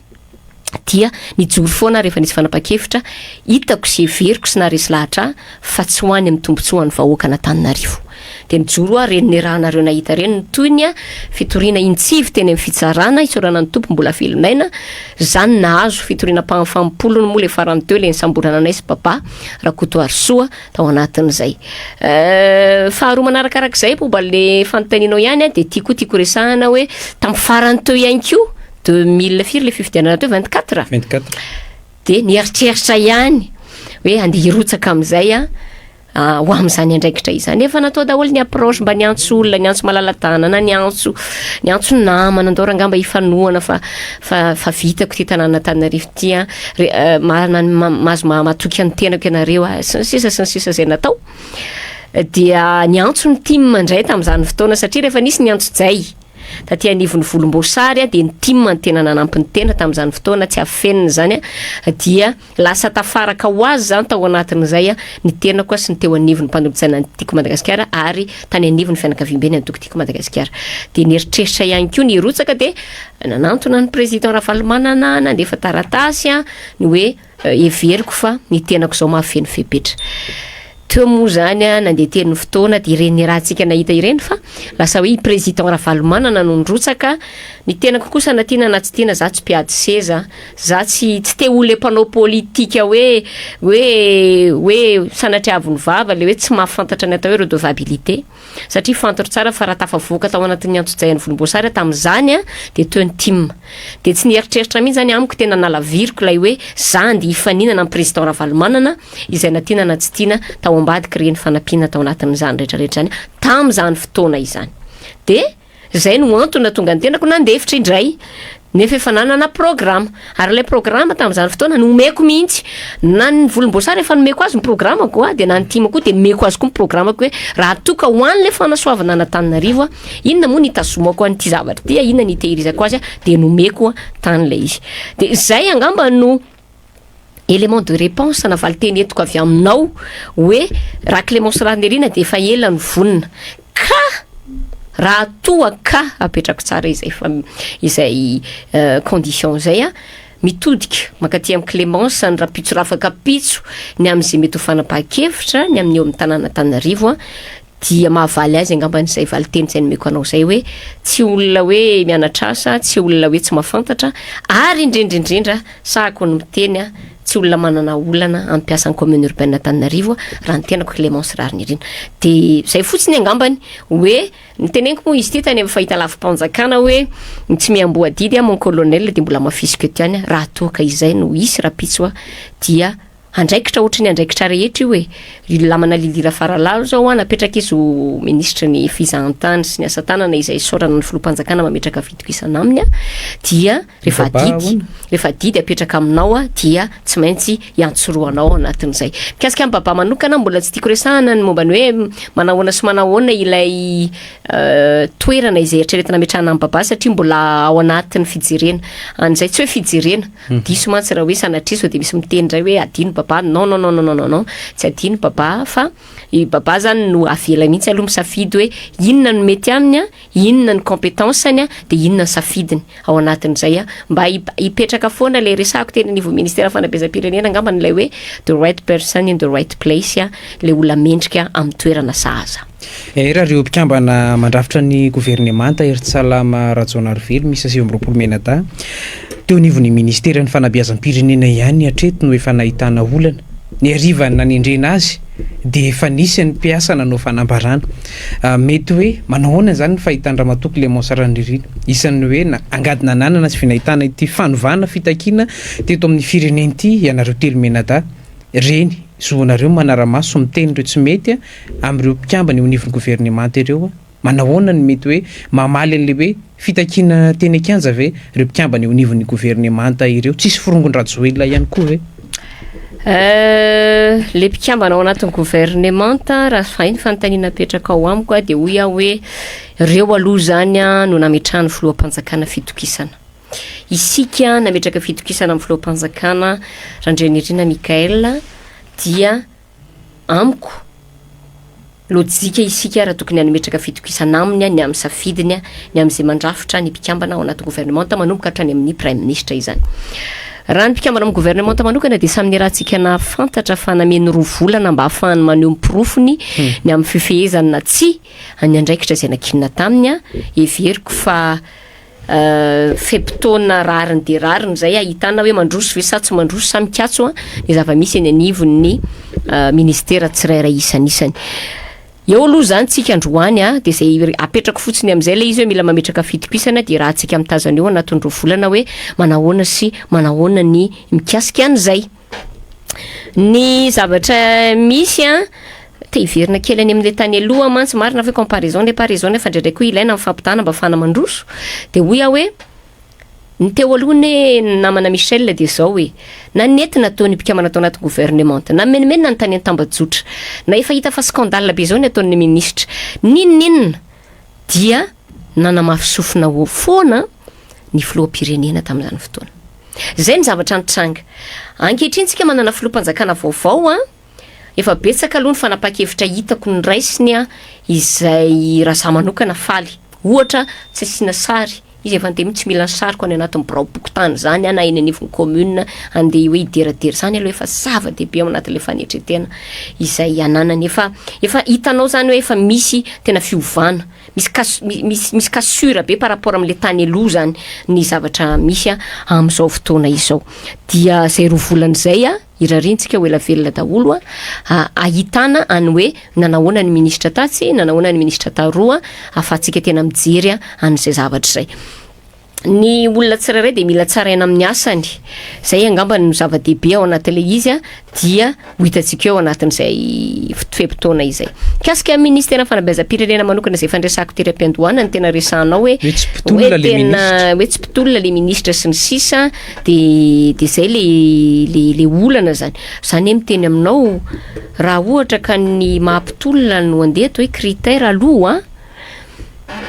dia nijoro foana aho rehefa nisy fanapahan-kevitra hitako sy heveriko sy naharesy lahatra ahy fa tsy ho any amin'ny tombontsoan'ny vahoakan'Antananarivo. Dia nijoro aho, reny nerahanareo nahita reny ny tohiny a, fitoriana intsivy teny amin'ny fitsarana, isaorana ny Tompo mbola velon'aina, zany nahazo fitoriana ampahafampolony moa le farany teo le nisamborana anay sy Papa Rakotoarisoa tao anatin'izay. Faharoa manarakarak'izay momba le fanontanianao ihany a, dia tiako tiako resahana hoe tamin'ny farany teo ihany koa, 2000 firy le fifidianana teo, 24? 24. Dia nieritreritra ihany hoe andeha hirotsaka amin'izay a, ho amin'izany andraikitra izany. Efa natao daholo ny approche mba niantso olona, niantso malala-tanana, niantso niantso namana, andao rangamba hifanohana fa fa fa vitako ity tanàna Antananarivo ity an, re- eh, ma- ma- ma- mahazo ma- matoky ny tenako ianareo ah, sy ny sisa sy ny sisa izay natao. Dia niantso ny tim indray tamin'izany fotoana satria rehefa nisy ny antsojay taty anivon'ny volomboasary dia ny tim no tena nanampy ny tena tamin'izany fotoana, tsy afenina izany dia Lasa tafaraka ho azy izany tao anatin'izay ny tenako sy ny teo anivon'ny mpanolotsaina ny Tiako Madagasikara ary tany anivon'ny fianakaviamben'ny antoko Tiako Madagasikara. Dia nieritreritra ihany koa ny hirotsaka dia nanantona ny Président Ravalomanana nandefa taratasy ny hoe heveriko fa ny tenako izao mahafeno fepetra. Teo moa izany nandeha teny ny fotoana dia ireny niarahantsika nahita ireny fa lasa hoe i Président Ravalomanana no nirotsaka, ny tenako kosa na tiana na tsy tiana za tsy mpiady seza, za tsy tsy te ho le mpanao politika hoe hoe hoe sanatriavin'ny vava le hoe tsy mahafantatra ny atao hoe redevabilité. Satria fantatro tsara fa raha tafavoaka tao anatin'ny antsojay an'i volomboasary aho tamin'izany dia teo ny tim. Dia tsy nieritreritra mihitsy izany amiko tena nalaviriko ilay hoe za andeha hifaninana amin'ny président Ravalomanana izay na tiana na tsy tiana tao ambadik'ireny fanampiana tao anatin'izany rehetra rehetra izany tamin'izany fotoana izany. Dia. Izay no antony nahatonga ny tenako nandefitra indray, nefa efa nanana programa. Ary ilay programa tamin'izany fotoana nomeko mihitsy. Na ny volomboasary efa nomeko azy ny programako a, dia na ny tim koa dia nomeko azy koa ny programako hoe raha toa ka ho an'ilay fanasoavana an'Antananarivo aho, inona moa no hitazomako an'ity zavatra ity a, inona no hitehirizako azy a, dia nomeko tany ilay izy. Dia izay angamba no. Élément de réponse na valinteny entiko avy aminao hoe raha Clémence Rahanirina dia efa ela no vonona ka raha toa ka apetrako tsara izay fa izay condition izay a, mitodika mankaty amin'i Clémence ny rahampitso rafakapitso ny amin'izay mety ho fanapahan-kevitra ny amin'ny eo amin'ny tanàna Antananarivo a, dia mahavaly azy angambany izay valinteny izay nomeko anao izay hoe tsy olona hoe mianatra asa, tsy olona hoe tsy mahafantatra ary indrindra indrindra sahako ny miteny a, tsy olona manana olana amin'ny mpiasan'ny commune urbaine Antananarivo raha ny tenako Clémence Raharinirina. Dia izay fotsiny angambany hoe noteneniko moa izy ity tany amin'ny fahitalavi-panjakana hoe ny tsy miamboho adidy aho mon colonel dia mbola hamafisiko eto ihany raha toa ka izay no hisy rahampitso dia Andraikitra ohatry ny andraikitra rehetra io e! Ry lamana Lily Rafaralalo zao an, napetraka izy ho minisitry ny fizahantany sy ny asa tanana izay isaorana ny filoham-panjakana mametraka fitokisana aminy an, dia rehefa adidy, rehefa adidy apetraka aminao an, dia tsy maintsy iantsorohanao ao anatin'izay. Mikasika an'i Baba manokana, mbola tsy tiako resahana ny momba ny hoe manahoana sy manahoana ilay toerana izay eritreretina ametrahana an'i Baba satria mbola ao anatin'ny fijerena an'izay, tsy hoe fijerena, Diso mantsy raha hoe sanatria sao dia misy miteny indray hoe adino Baba, non non non non non non, tsy adino Baba fa i Baba zany no avela mihitsy aloha misafidy hoe inona no mety aminy an, inona ny compétence-ny an, dia inona ny safidiny ao anatin'izay an, mba hipetraka foana ilay resahako teny anivon'ny ministera fanabeazam-pirenena angambany ilay hoe the right person in the right place an, ilay olona mendrika amin'ny toerana sahaza. Era ireo mpikambana mandrafitra ny governemanta Herintsalama Rajaonarivelo miisa 29 mianadahy teo anivon'ny ministeran'ny fanabeazam-pirenena ihany hatreto no efa nahitana olana. Ny harivan'ny nanendrena azy dia efa nisy ny mpiasa nanao fanambarana. Mety hoe manao ahoana izany ny fahitan-dRamatoa Clémence Ranirina? Isan'ny hoe angady nananana sy nahitana ity fanovana fitakiana teto amin'ny firenena ity ianareo telo mianadahy. Reny, zonareo manara-maso miteny ireo tsy mety amin'ireo mpikambana eo anivon'ny governemanta ireo. Manahoana no mety hoe mamaly an'ilay hoe fitakiana teny an-kianja ve ireo mpikambana eo anivon'ny governemanta ireo? Tsisy forongon-dRajoelina ihany koa ve? Le mpikambana ao anatin'ny governemanta, raha izay ny fanontaniana apetrakao amiko dia hoy aho hoe ireo aloha izany no nametrahan'ny filoham-panjakana fitokisana. Isika nametraka fitokisana amin'ny filoham-panjakana Randrianirina Michaël dia Amiko, lojika isika raha tokony hametraka fitokisana aminy ny amin'ny safidiny, ny amin'izay mandrafitra ny mpikambana ao anaty governemanta manomboka hatrany amin'ny praiminisitra izany. Raha ny mpikambana amin'ny governemanta manokana dia samy niarahantsika nahafantatra fa nameno roa volana mba hahafahany maneho ny porofony ny amin'ny fifehezany na tsia ny andraikitra izay nankinina taminy. Heveriko fa Fe-potoana rariny dia rariny izay ahitana hoe mandroso ve sa tsy mandroso sa mikatso ny zava-misy eny anivon'ny ministera tsirairay isanisany. Eo aloha izany tsika androany dia izay apetrako fotsiny amin'izay ilay izy hoe mila mametraka fitokisana dia raha tsika mitazana eo anatin'ny roa volana hoe manahoana sy manahoana ny mikasika an'izay. Ny zavatra misy an, te hiverina kely any amin'ilay tany aloha aho mantsy, marina fa hoe comparaison n'est pas raison nefa indraindray koa ilaina ny fampitahana mba ahafahana mandroso, dia hoy aho hoe, ny teo aloha anie namana Michel dia izao e, na nety nataon'ny mpikambana tao anaty gouvernemanta, na mimenomenona ny tany an-tambajotra, na efa hita fa scandale be izao ny ataon'ny minisitra, n'inon'inona dia nanamafy sofina ho foana ny filoham-pirenena tamin'izany fotoana. Izay ny zavatra nitranga. Ankehitriny tsika manana filoham-panjakana vaovao an, efa betsaka aloha ny fanapahan-kevitra hitako noraisiny an, izay raha za manokana faly. Ohatra, tsy asiana sary, izy efa niteny hoe tsy mila ny sariko any anatin'ny biraom-pokontany izany an, na eny anivon'ny commune, andeha hoe hideradera izany aloha efa zava-dehibe ao anatin'ilay fanetren-tena izay ananany. Efa efa hitanao izany hoe efa misy tena fiovana. Misy cas misy misy cassure be par rapport amle tany aloha zany ny zavatra misy a amzao fotoana izao. Dia zay roa volana izay a, irariantsika ho ela velona daholo a, ahitana any hoe nanahoana ny ministra tatsy, nanahoana ny ministra taroa, ahafahantsika tena mijery an'izay zavatra izay. Ny olona tsirairay dia mila tsaraina amin'ny asany, izay angamba no zava-dehibe ao anatin'ilay izy dia ho hitantsika eo anatin'izay fe-potoana izay. Mikasika ny ministeran'ny fanabeazam-pirenena manokana izay efa niresahako tery am-piandohana ny tena resahanao hoe Hoe tsy mpitolona hoe le tena ministra. hoe tsy mpitolona le ministra sy ny sisa dia dia izay le le le olana zany. Za anie miteny aminao raha ohatra ka ny maha mpitolona no andeha atao hoe critère aloha an,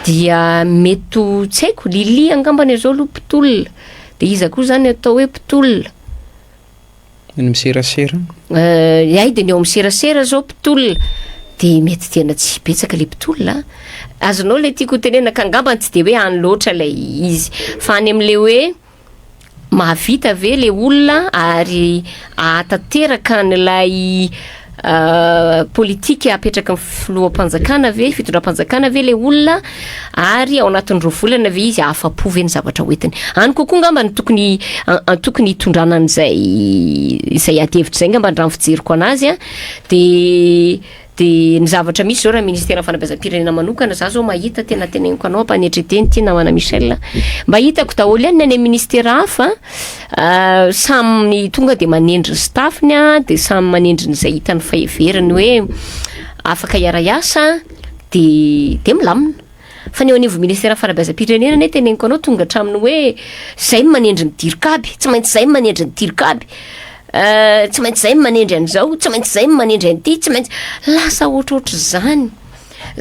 Dia mety ho tsy haiko, Lily angambany izao aloha mpitolona, dia iza koa izany atao hoe mpitolona? Ny miserasera. Hay dia ny ao amin'ny serasera izao mpitolona, dia mety tena tsy betsaka ilay mpitolona an! Azonao ilay tiako ho tenenina ka angambany tsy dia hoe any loatra ilay izy, fa any amin'ilay hoe Mahavita ve le olona ary ahatanteraka an'ilay politika apetraky ny filoham-panjakana ve, fitondram-panjakana ve le olona ary ao anatin'ny roa volana ve izy ahafa-po ve ny zavatra hoentiny? Any kokoa angamba no tokony tokony hitondrana an'izay izay ady hevitra izay angamba raha ny fijeriko anazy an, de De ny zavatra misy zao raha ministeran'ny fanabeazam-pirenena manokana za zao mahita tena teneniko anao ampanetreteny ty namana Michel a, mba hitako daholo ihany ny any amin'ny ministera hafa samy tonga de manendry ny staff-ny a, de samy manendry ny izay hitany fa heveriny hoe afaka hiara-hiasa de de milamina. Fa ny eo anivon'ny ministeran'ny fanabeazam-pirenena anie teneniko anao tonga hatramin'ny hoe zay no manendry ny dircab, tsy maintsy zay no manendry ny dircab, tsy maintsy zay no manendry an'izao, tsy maintsy zay no manendry an'ity, tsy maintsy, lasa ohatrohatr'izany.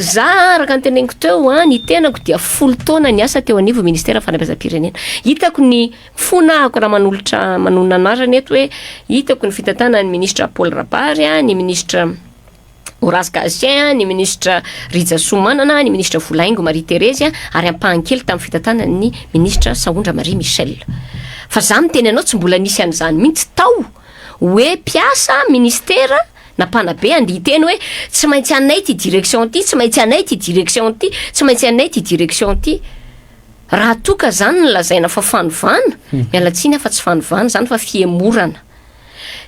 Za araka ny teneniko teo an, ny tenako dia folo taona niasa teo anivon'ny ministeran'ny fanabeazam-pirenena. Hitako ny fona ahako raha manolotra manonona anarana eto hoe hitako ny fitantanan'ny minisitra Paul Rabary, ny minisitra Horace Gatien, ny minisitra Rija Soamanana, ny minisitra Volahaingo Marie Thérèse ary ampahany kely tamin'ny fitantanan'ny minisitra Sahondra Marie Michelle. Fa za miteny anao tsy mbola nisy an'izany mihitsy tao hoe mpiasa ministera na mpanabe andeha hiteny hoe tsy maintsy anay ity direction ity, tsy maintsy anay ity direction ity, tsy maintsy anay ity direction ity. Raha toa ka zany no lazaina fa fanovana, miala tsiny aho fa tsy fanovana izany fa fihemorana.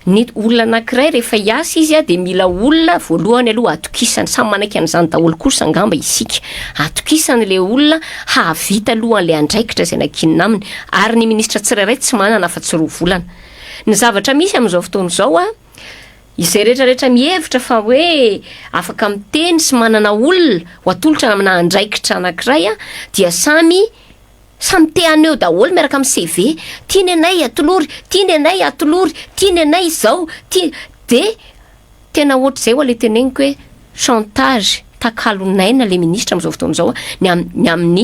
Ny olona anankiray rehefa hiasa izy dia mila olona voalohany aloha atokisany, samy manaiky an'izany daholo kosa angamba isika, atokisany ilay olona hahavita aloha an'ilay andraikitra izay nankinina aminy, ary ny minisitra tsirairay tsy manana afa-tsy roa volana. Ny zavatra misy amin'izao fotoana izao an, Izay rehetra rehetra mihevitra fa hoe afaka miteny sy manana olona ho atolotra amina andraikitra anankiray dia samy samy te haneho daholo miaraka amin'ny CV, ty ny anay atolory, ty ny anay atolory, ty ny anay izao, ty de tena ohatr'izay ho'a le teneniko hoe chantage, takalon'aina le ministra amin'izao fotoana izao ny am- ny amin'ny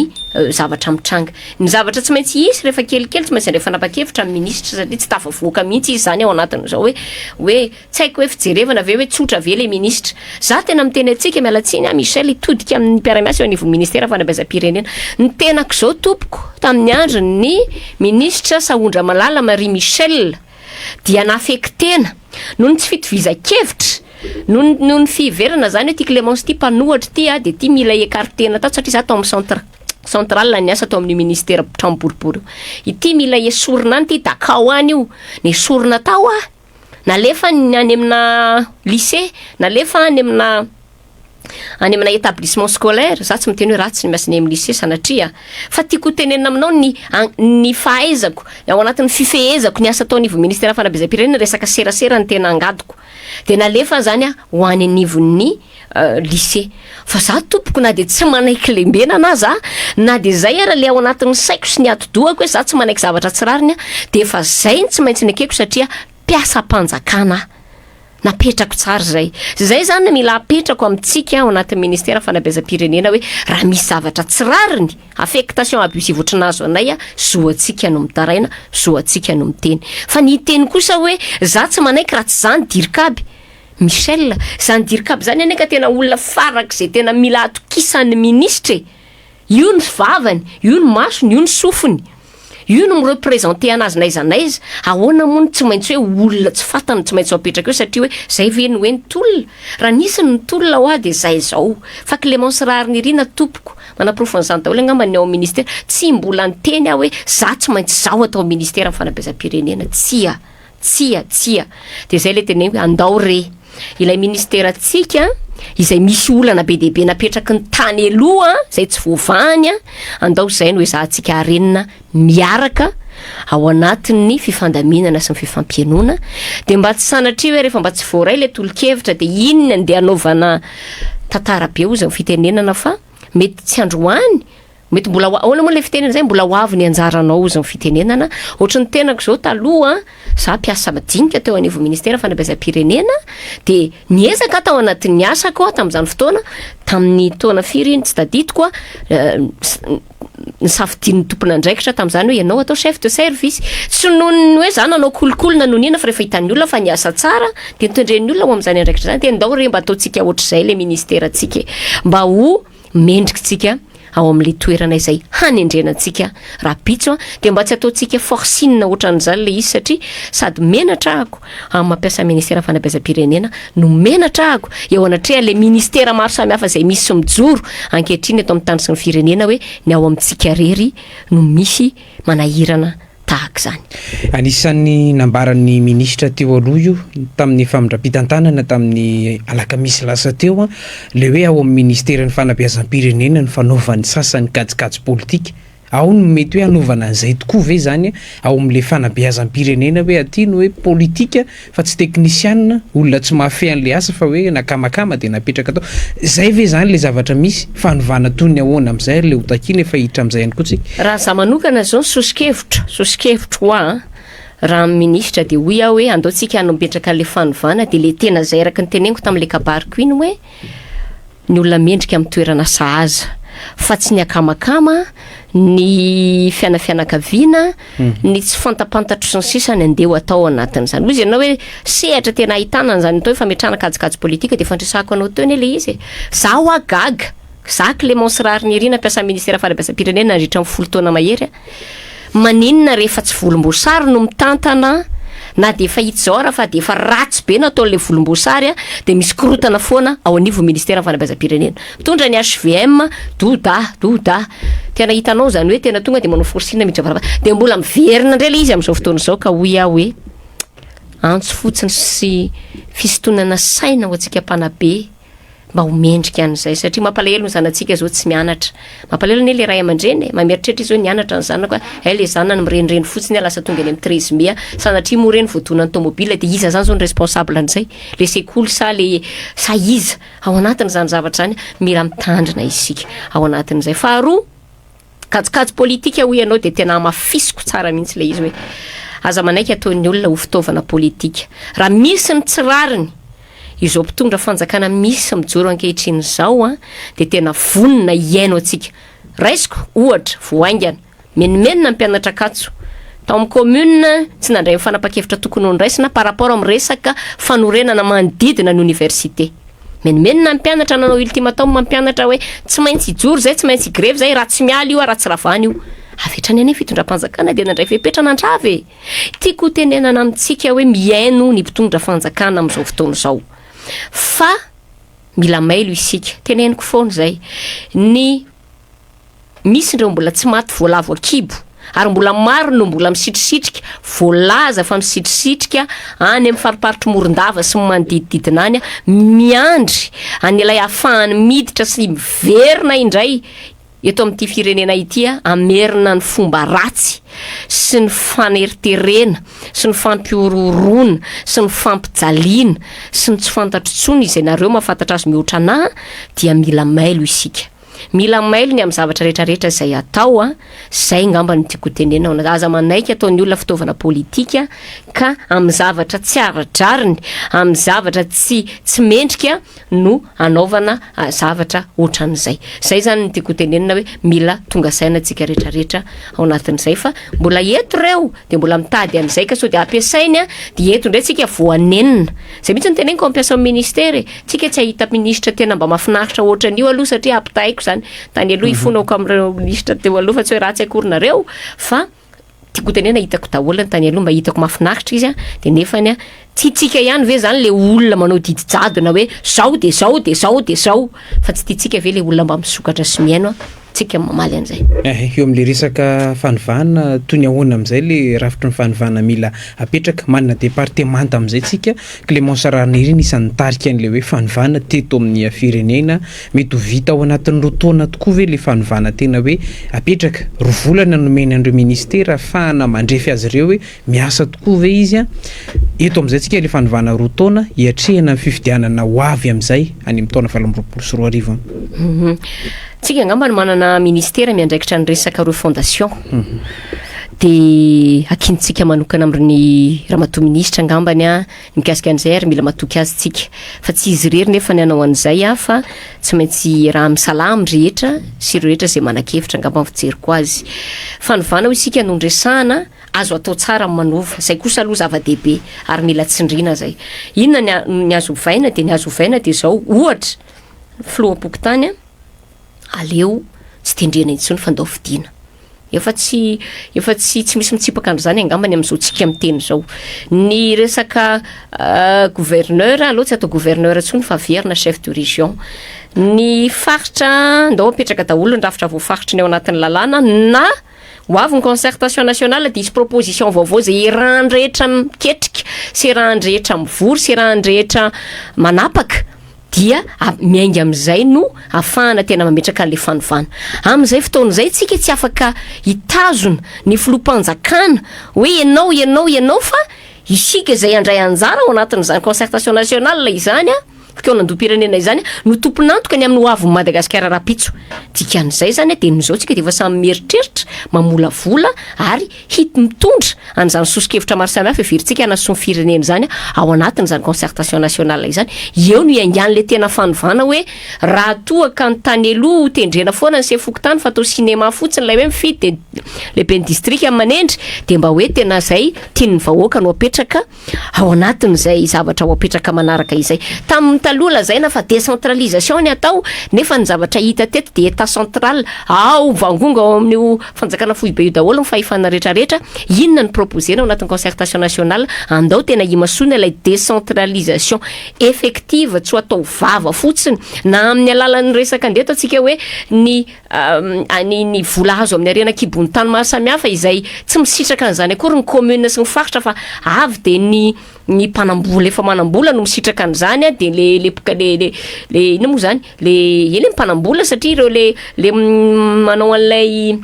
zavatra mitranga. Ny zavatra tsy maintsy hisy rehefa kelikely tsy maintsy handray fanapa-kevitra ny ministra satria tsy tafavoaka mihitsy izy izany ao anatin'izao hoe hoe tsy haiko hoe fijerevana ve hoe tsotra ve le ministra. Za tena miteny antsika, miala tsiny aho Michel hitodika amin'ny mpiara-miasa eo anivon'ny ministera fanabeazam-pirenena. Ny tenako izao tompoko tamin'ny andron'ny ministra Sahondramalala Marie Michelle dia nafeky-tena noho ny tsy fitovizan-kevitra, noho ny noho ny fiheverana zany hoe ty Clémence ty mpanohatra ty a de ty mila écarter-na tato satria za tao amin'ny centre central niasa tao amin'io ministera trano boribory io, ity mila esorina any ty dakao any io, nesorina tao aho, nalefa any amina lycée, nalefa any amina any amina établissement scolaire, za tsy miteny hoe ratsy ny miasa any amin'ny lycée sanatria, fa tiako ho tenenina aminao ny ny fahaizako ao anatin'ny fifehezako ny asa atao anivon'ny ministera fanabeazam-pirenena, resaka serasera no tena angadiko, de nalefa zany aho ho any anivon'ny lycée, fa za tompoko na de tsy manaiky lembenana aza na de zay ara le ao anatin'ny saiko sy ny atidohako hoe za tsy manaiky zavatra tsy rariny a, de efa zay no tsy maintsy nekeko satria mpiasam-panjakana aho. Napetrako tsara izay. Izay izany no mila apetrako amintsika ao anatin'ny ministera fanabeazam-pirenena hoe raha misy zavatra tsy rariny, affectation abusive ohatry ny nahazo anay, zo antsika no mitaraina, zo antsika no miteny. Fa ny hiteny kosa hoe za tsy manaiky raha tsy za ny dircab. Michel, izany dircab izany anie ka tena olona farak'izay tena mila atokisan'ny minisitra e! Io ny vavany, io ny masony, io ny sofiny. Io no mi-representer anazy n'aiza n'aiza. Ahoana moa no tsy maintsy hoe olona tsy fantany no tsy maintsy ho apetraka eo satria hoe zay ve no hoe ny tolona? Raha nisy ny tolona hoa dia zay zao. Fa Clémence Raharinirina tompoko, manaporofo an'izany daholo angamba ny ao amin'ny ministera, tsy mbola niteny aho hoe za tsy maintsy zaho atao ministeran'ny fanabeazam-pirenena, tsia. Tsia, tsia. Dia izay ilay teneniko hoe andao re. Ilay ministerantsika izay misy olana be dia be napetraky ny tany aloha izay tsy voavahany, andao izay no ezahantsika harenina miaraka ao anatin'ny fifandaminana sy ny fifampihainoana. Dia mba tsy sanatria hoe rehefa mba tsy voaray ilay tolo-kevitra dia iny no andeha hanaovana tantara be hozy ny fitenenana fa mety tsy androany Mety mbola ho, ahoana moa ilay fitenenana izay, mbola ho avy ny anjaranao hozy ny fitenenana, ohatry ny tenako izao taloha, za mpiasa madinika teo anivon'ny ministera fanabeazam-pirenena, dia niezaka aho tao anatin'ny asako aho tamin'izany fotoana, tamin'ny taona firy iny tsy tadidiko a, nisafidian'ny tompon'andraikitra tamin'izany hoe ianao atao chef de service, tsy noho ny hoe za nanao kolikoly na noho ny inona fa rehefa hitan'ny olona fa niasa tsara dia notendren'ny olona ho amin'izany andraikitra izany, dia ndao re mba ataontsika ohatr'izay ilay ministerantsika e, mba ho mendrika tsika ao amin'ilay toerana izay hanendrena antsika rahampitso an, dia mba tsy ataontsika forcing ohatran'izany ilay izy satria sady menatra ahako amin'ny mampiasa ministera fanabeazam-pirenena no menatra ahako eo anatrehan'ilay ministera maro samihafa izay misy sy mijoro ankehitriny eto amin'ny tany sy ny firenena hoe ny ao amintsika rery no misy manahirana tahaka izany. Anisan'ny nambaran'ny minisitra teo aloha io tamin'ny famindram-pitantanana tamin'ny alakamisy lasa teo ilay hoe ao amin'ny ministeran'ny fanabeazam-pirenena ny fanaovan'ny sasany kajikajy politika. Ao no mety hoe hanaovana an'izay tokoa ve izany ao amin'ilay fanabeazam-pirenena hoe aty no hoe politika fa tsy teknisianina, olona tsy mahafehy an'ilay asa fa hoe nakamakama dia napetraka tao. Izay ve izany ilay zavatra misy? Fanovana toy ny ahoana amin'izay ary ilay ho takiana efa hiditra amin'izay ihany koa tsika? Raha za manokana zao ny sosokevitro, sosokevitro hoa an, raha amin'ny minisitra dia hoy aho hoe andao tsika hanometraka an'ilay fanovana dia ilay tena izay araka ny teneniko tamin'ilay kabariko iny hoe, ny olona mendrika amin'ny toerana sahaza fa tsy ny akamakama, ny fianafianakaviana, ny tsy fantapantatro sy ny sisa ny andeha ho atao anatin'izany. Hoy izy ianao hoe sehatra tena ahitana an'izany atao hoe fametrahana kajikajy politika dia efa niresahako anao teo anie ilay izy e. Za hoa gaga, za Clémence Raharinirina mpiasan'ny ministera fanabeazam-pirenena nandritra ny 10 taona mahery a, Maninona rehefa tsy volomboasary no mitantana na dia efa hita izao ara fa dia efa ratsy be nataon'ilay volomboasary dia misy korotana foana ao anivon'ny ministeran'ny fanabeazam-pirenena. Mitondra ny HVM, doda, doda. Tena hitanao izany hoe tena tonga dia manao forcing miditra varavarana. Dia mbola miverina indray ilay izy amin'izao fotoana izao ka hoy aho hoe antso fotsiny sy fisintonana saina ho antsika mpanabe. Mba ho mendrika an'izay satria mampalahelo ny zanatsika zao tsy mianatra. Mampalahelo anie le ray aman-dreny e, mameritreritra izy hoe nianatra ny zanako a, hay le zanany mirenireny fotsiny a lasa tonga eny amin'ny 13 mai a, sanatria moa ireny voadonan'ny tomobile dia iza zany zao no responsable an'izay? Le sekoly sa le sa iza? Ao anatin'izany zavatra izany mila mitandrina isika ao anatin'izay. Faharoa, kajikajy politika hoy ianao dia tena hamafisiko tsara mihitsy ilay izy hoe aza manaiky ataon'ny olona ho fitaovana politika. Raha misy ny tsy rariny, izao mpitondra fanjakana misy mijoro ankehitriny izao an, dia tena vonona hihaino antsika. Raisiko ohatra vao haingana, menomenona ny mpianatra Ankatso tao amin'ny commune tsy nandray ny fanapan-kevitra tokony ho noraisina par rapport amin'ny resaka fanorenana manodidina ny université. Menomenona ny mpianatra nanao ultimatum mampianatra hoe tsy maintsy hijoro izay, tsy maintsy higrevy izay, raha tsy miala io, raha tsy ravana io. Avy hatrany anie ny fitondram-panjakana dia nandray fepetra nandrava e! Tiako ho tenenana amintsika hoe mihaino ny mpitondra fanjakana amin'izao fotoana izao fa mila mailo isika. Teneniko foana izay. Ny misy ireo mbola tsy maty voalavo an-kibo ary mbola maro no mbola misitrisitrika, voalaza fa misitrisitrika any amin'ny fariparitry Morondava sy ny manodidididina any, miandry an'ilay ahafahany miditra sy miverina indray eto amin'ity firenena ity hamerina ny fomba ratsy sy ny faneriterena sy ny fampihorohoroana sy ny fampijaliana sy ny tsy fantatro intsony izay nareo mahafantatra azy mihoatra anah dia mila mailo isika. Mila mailo ny amin'ny zavatra rehetra rehetra izay atao a, zay ngamba no tiako ho tenenana, aza manaiky ataon'ny olona fitaovana politika ka amin'ny zavatra tsy ara-drariny, amin'ny zavatra tsy tsy mendrika no anaovana zavatra ohatran'izay. Zay zany no tiako ho tenenina hoe mila tonga saina tsika rehetra rehetra ao anatin'izay fa mbola eto reo de mbola mitady an'izay ka sao de ampiasainy a de eto indray tsika voanenina. Zay mihitsy no teneniko ampiasa amin'ny ministera e. Tsika tsy hahita minisitra tena mba mahafinaritra ohatran'io aloha satria ampitahaiko zany tany aloha ifonako amin'ireo minisitra teo aloha fa tsy hoe ratsy akory nareo fa Tiako hotenena hitako daholo ny tany aloha mba hitako mahafinaritra izy a, de nefany a tiantsika ihany ve zany le olona manao didy jadona hoe zao de zao de zao de zao fa tsy tiantsika ve le olona mba misokatra sy mihaino a, tsika no mamaly an'izay. Eh, eo amin'le resaka fanovana, toy ny ahoana amin'izay le rafitry ny fanovana mila apetraka? Manana departemanta amin'izay tsika, Clémence Rahanirina isan'ny nitarika an'ilay hoe fanovana teto amin'ny firenena, Mety ho vita ao anatin'ny roa taona tokoa ve ilay fanovana tena hoe apetraka? Roa volana nomena an'ireo ministera ahafahana mandrefy azy ireo hoe miasa tokoa ve izy an? Eto amin'izay tsika ilay fanovana roa taona hiatrehana ny fifidianana ho avy amin'izay any amin'ny taona 2028 an. Tsika angamba no manana ministera miandraikitra ny resaka refondation. Dia akintsika manokana amin'ny ramatoa minisitra angambany an, Mikasika an'izay ary mila matoky azy tsika fa tsy izy irery nefa ny hanao an'izay ah fa tsy maintsy raha misalahy amin'ny rehetra sy ireo rehetra izay manan-kevitra angamba ny fijeriko azy. Fanovana hoy isika no noresahana, azo atao tsara ny manova, izay kosa aloha zava-dehibe ary mila tsindriana izay. Inona ny ny azo ovaina dia ny azo ovaina dia izao ohatra ny filoham-pokontany an, aleo tsy tendrena intsony fa ndao fidiana. Efa tsy efa tsy tsy misy mitsipaka an'izany angambany amin'izao tsika miteny izao. Ny resaka gouverneur, aleo tsy atao gouverneur intsony fa averina chef de région. Ny faritra, ndao apetraka daholo ny rafitra voafaritry ny ao anatin'ny lalàna na ho avy ny concertation nationale dia hisy proposition vaovao izay iarahan'ny rehetra miketrika sy iarahan'ny rehetra mivory sy iarahan'ny rehetra manapaka. dia miainga amin'izay no ahafahana tena mametraka an'ilay fanovana. Amin'izay fotoana izay tsika tsy afaka hitazona ny filoham-panjakana hoe ianao, ianao, ianao fa isika izay handray anjara ao anatin'izany concertation nationale izany, fikaonandoham-pirenena izany no tompon'antoka ny amin'ny ho avin'i Madagasikara rahampitso. Dikan'izay izany dia amin'izao tsika dia efa samy mieritreritra, mamolavola ary hit mitondra an'izany soso-kevitra maro samihafa heverintsika hanasoa ny firenena izany ao anatin'izany concertation nationale izany, eo no hiaingan'ilay tena fanovana hoe raha toa ka ny tany aloha ho tendrena foana ny sefo fokontany fa atao cinéma fotsiny ilay hoe mifidy dia lehiben'ny distrika no manendry dia mba hoe tena izay tian'ny vahoaka no apetraka ao anatin'izay zavatra ho apetraka manaraka izay. Tamin'ny taloha lazaina fa décentralisation ny atao nefa ny zavatra hita teto dia état central ao mivangongo ao amin'io fanjakana foibe io daholo ny fahefana rehetra rehetra. Inona no proposer-na ao anatin'ny concertation nationale? Andao tena himasoana ilay décentralisation effective tsy ho atao vava fotsiny na amin'ny alalan'ny resaka andeha ataontsika hoe ny ny ny vola azo amin'ny harena an-kibon'ny tany maro samihafa izay tsy misitraka an'izany akory ny commune sy ny faritra fa avy dia ny. ny mpanambola efa manambola no misitraka an'izany a, de le le le le le inona moa zany, le eny e, mpanambola, satria ireo le le manao an'ilay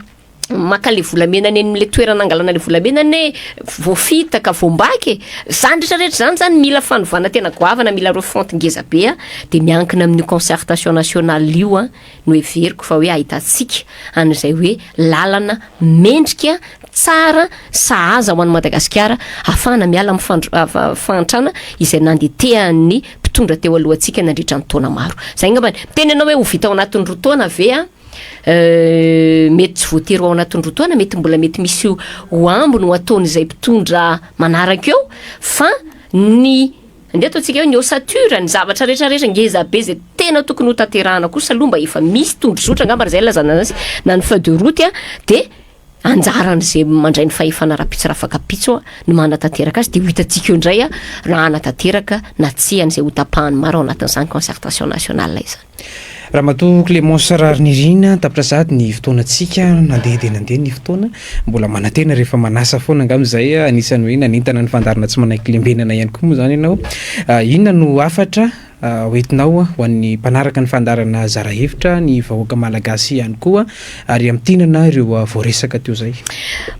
maka le volamena any am'le toerana angalana le volamena ane voafitaka, voambaky e. Zany rehetrarehetra zany zany mila fanovana tena goavana, mila refonte ngeza be a. De miankina amin'io concertation nationale io a no heveriko fa hoe ahitantsika an'izay hoe lalana mendrika, tsara, sahaza ho an'ny Madagasikara, ahafahana miala amin'ny fahantrana izay nandetehan'ny mpitondra teo alohantsika nandritra ny taona maro zay. Angambany miteny ianao hoe ho vita ao anatin'ny 2 taona ve a? Mety tsy voatery ho ao anatin'ny 2 taona, mety mbola mety misy ho ambiny ho ataon'izay mpitondra manaraka eo, fa ny andeha ataontsika hoe ny ossature, ny zavatra rehetrarehetra ngeza be zay tena tokony ho tanterahana kosa aloha mba efa misy tondrozotra angamba zay lazana azy na ny feuille de route a. De anjaran'zay mandray ny fahefana rahampitso, raha afaka-pitso a, no manatanteraka azy. De ho hitantsika eo indray a raha anatanteraka na tsy an'izay ho tapahany maro ao anatin'izany concertation nationale izany. Ramatoa Clémence Raharinirina, tapitra sady ny fotoanantsika, nandeha de nandeha ny fotoana. Mbola manantena rehefa manasa foana angamba zay. Anisan'ny hoe nanentana ny fandaharana Tsy Manaiky Lembenana ihany koa moa zany ianao. Inona no hafatra hoentinao ho an'ny mpanaraka ny fandaharana Zara Hevitra, ny vahoaka malagasy ihany koa, ary amintinana ireo voaresaka teo zay?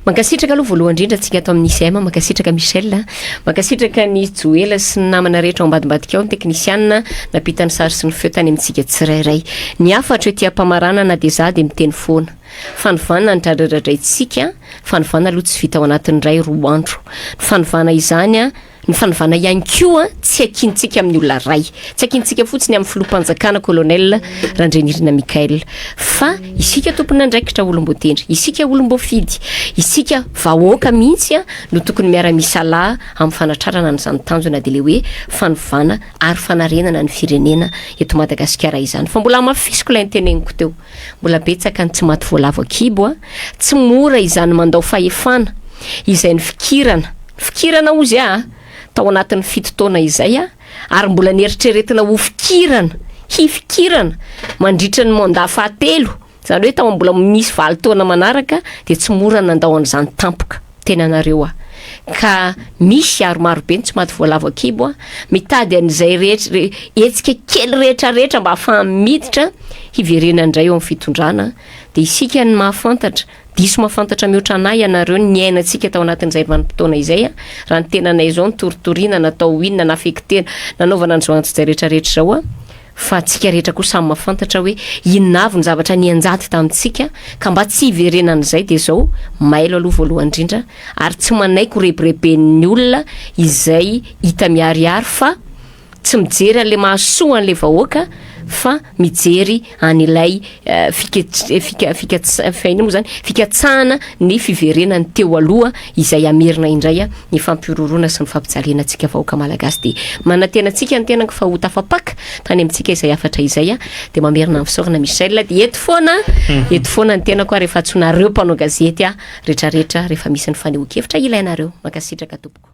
Mankasitraka aloha voalohany indrindra antsika ato amin'ny ICM, mankasitraka Michel, mankasitraka ny Joela sy ny namana rehetra ao ambadimbadika ao, ny teknisianina nampita ny sary sy ny feo tany amintsika tsirairay. Ny hafatra ety am-pamaranana dia za dia miteny foana: fanovana ny dradradradraintsika, fanovana aloha tsy vita ao anatin'ny 1, 2 andro ny fanovana izany a. Ny fanovana ihany koa tsy akintsika amin'ny olona ray, tsy akintsika fotsiny amin'ny filoham-panjakana colonel Randrianirina Michael, fa isika tompony andraikitra, olom-boatendry isika, olom-boafidy isika, vahoaka mihitsy a no tokony miara-misalahy amin'ny fanatrarana an'izany tanjona de le hoe fanovana ary fanarenana ny firenena eto Madagasikara izany. Fa mbola hamafisiko ilay niteneniko teo: mbola betsaka ny tsy maty voalavo akibo a. Tsy mora izany mandao fahefana izay ny fikirana fikirana ozy a tao anatin'ny 7 taona izay a, ary mbola nieritreretina ho fikirana, hifikirana mandritra ny mandat fahatelo zany, hoe tao mbola misy 8 taona manaraka. De tsy mora nandao an'izany tampoka tena anareo a. Ka misy ary marobe ny tsy maty voalavo akibo a mitady an'izay rehetra hetsika kely rehetrarehetra mba ahafaha miditra hiverena indray eo amin'ny fitondrana. De isika ny mahafantatra, diso mahafantatra mihoatra anay ianareo ny niainantsika tao anatin'izay vanim-potoana izay a. Raha ny tenanay zao ny toritoriana natao, inona nafektena nanaovana an'izao antsojay rehetrarehetra zao a, fa tsika rehetra koa samy mahafantatra hoe inona avy ny zavatra nianjady tamintsika. Ka mba tsy hiverenan'izay de zao: mailo aloha voalohany indrindra, ary tsy manaiky ho rebireben'ny olona izay hita miharihary fa tsy mijery an'le mahasoa an'le vahoaka, fa mijery an'ilay fika fika faina moa zany, fikatsahana ny fiverenany teo aloha izay amerina indray a ny fampiroroana sy ny fampijaliana antsika vahoaka malagasy. De manantena antsika ny tenako fa ho tafapaka tany amintsika izay hafatra izay a. De mamerina ny fisaorana, Michel, de eto foana, eto foana ny tenako a rehefa antsonareo mpanao gazety a rehetrarehetra, rehefa misy ny fanehoan-kevitra ilainareo. Mankasitraka tompoko.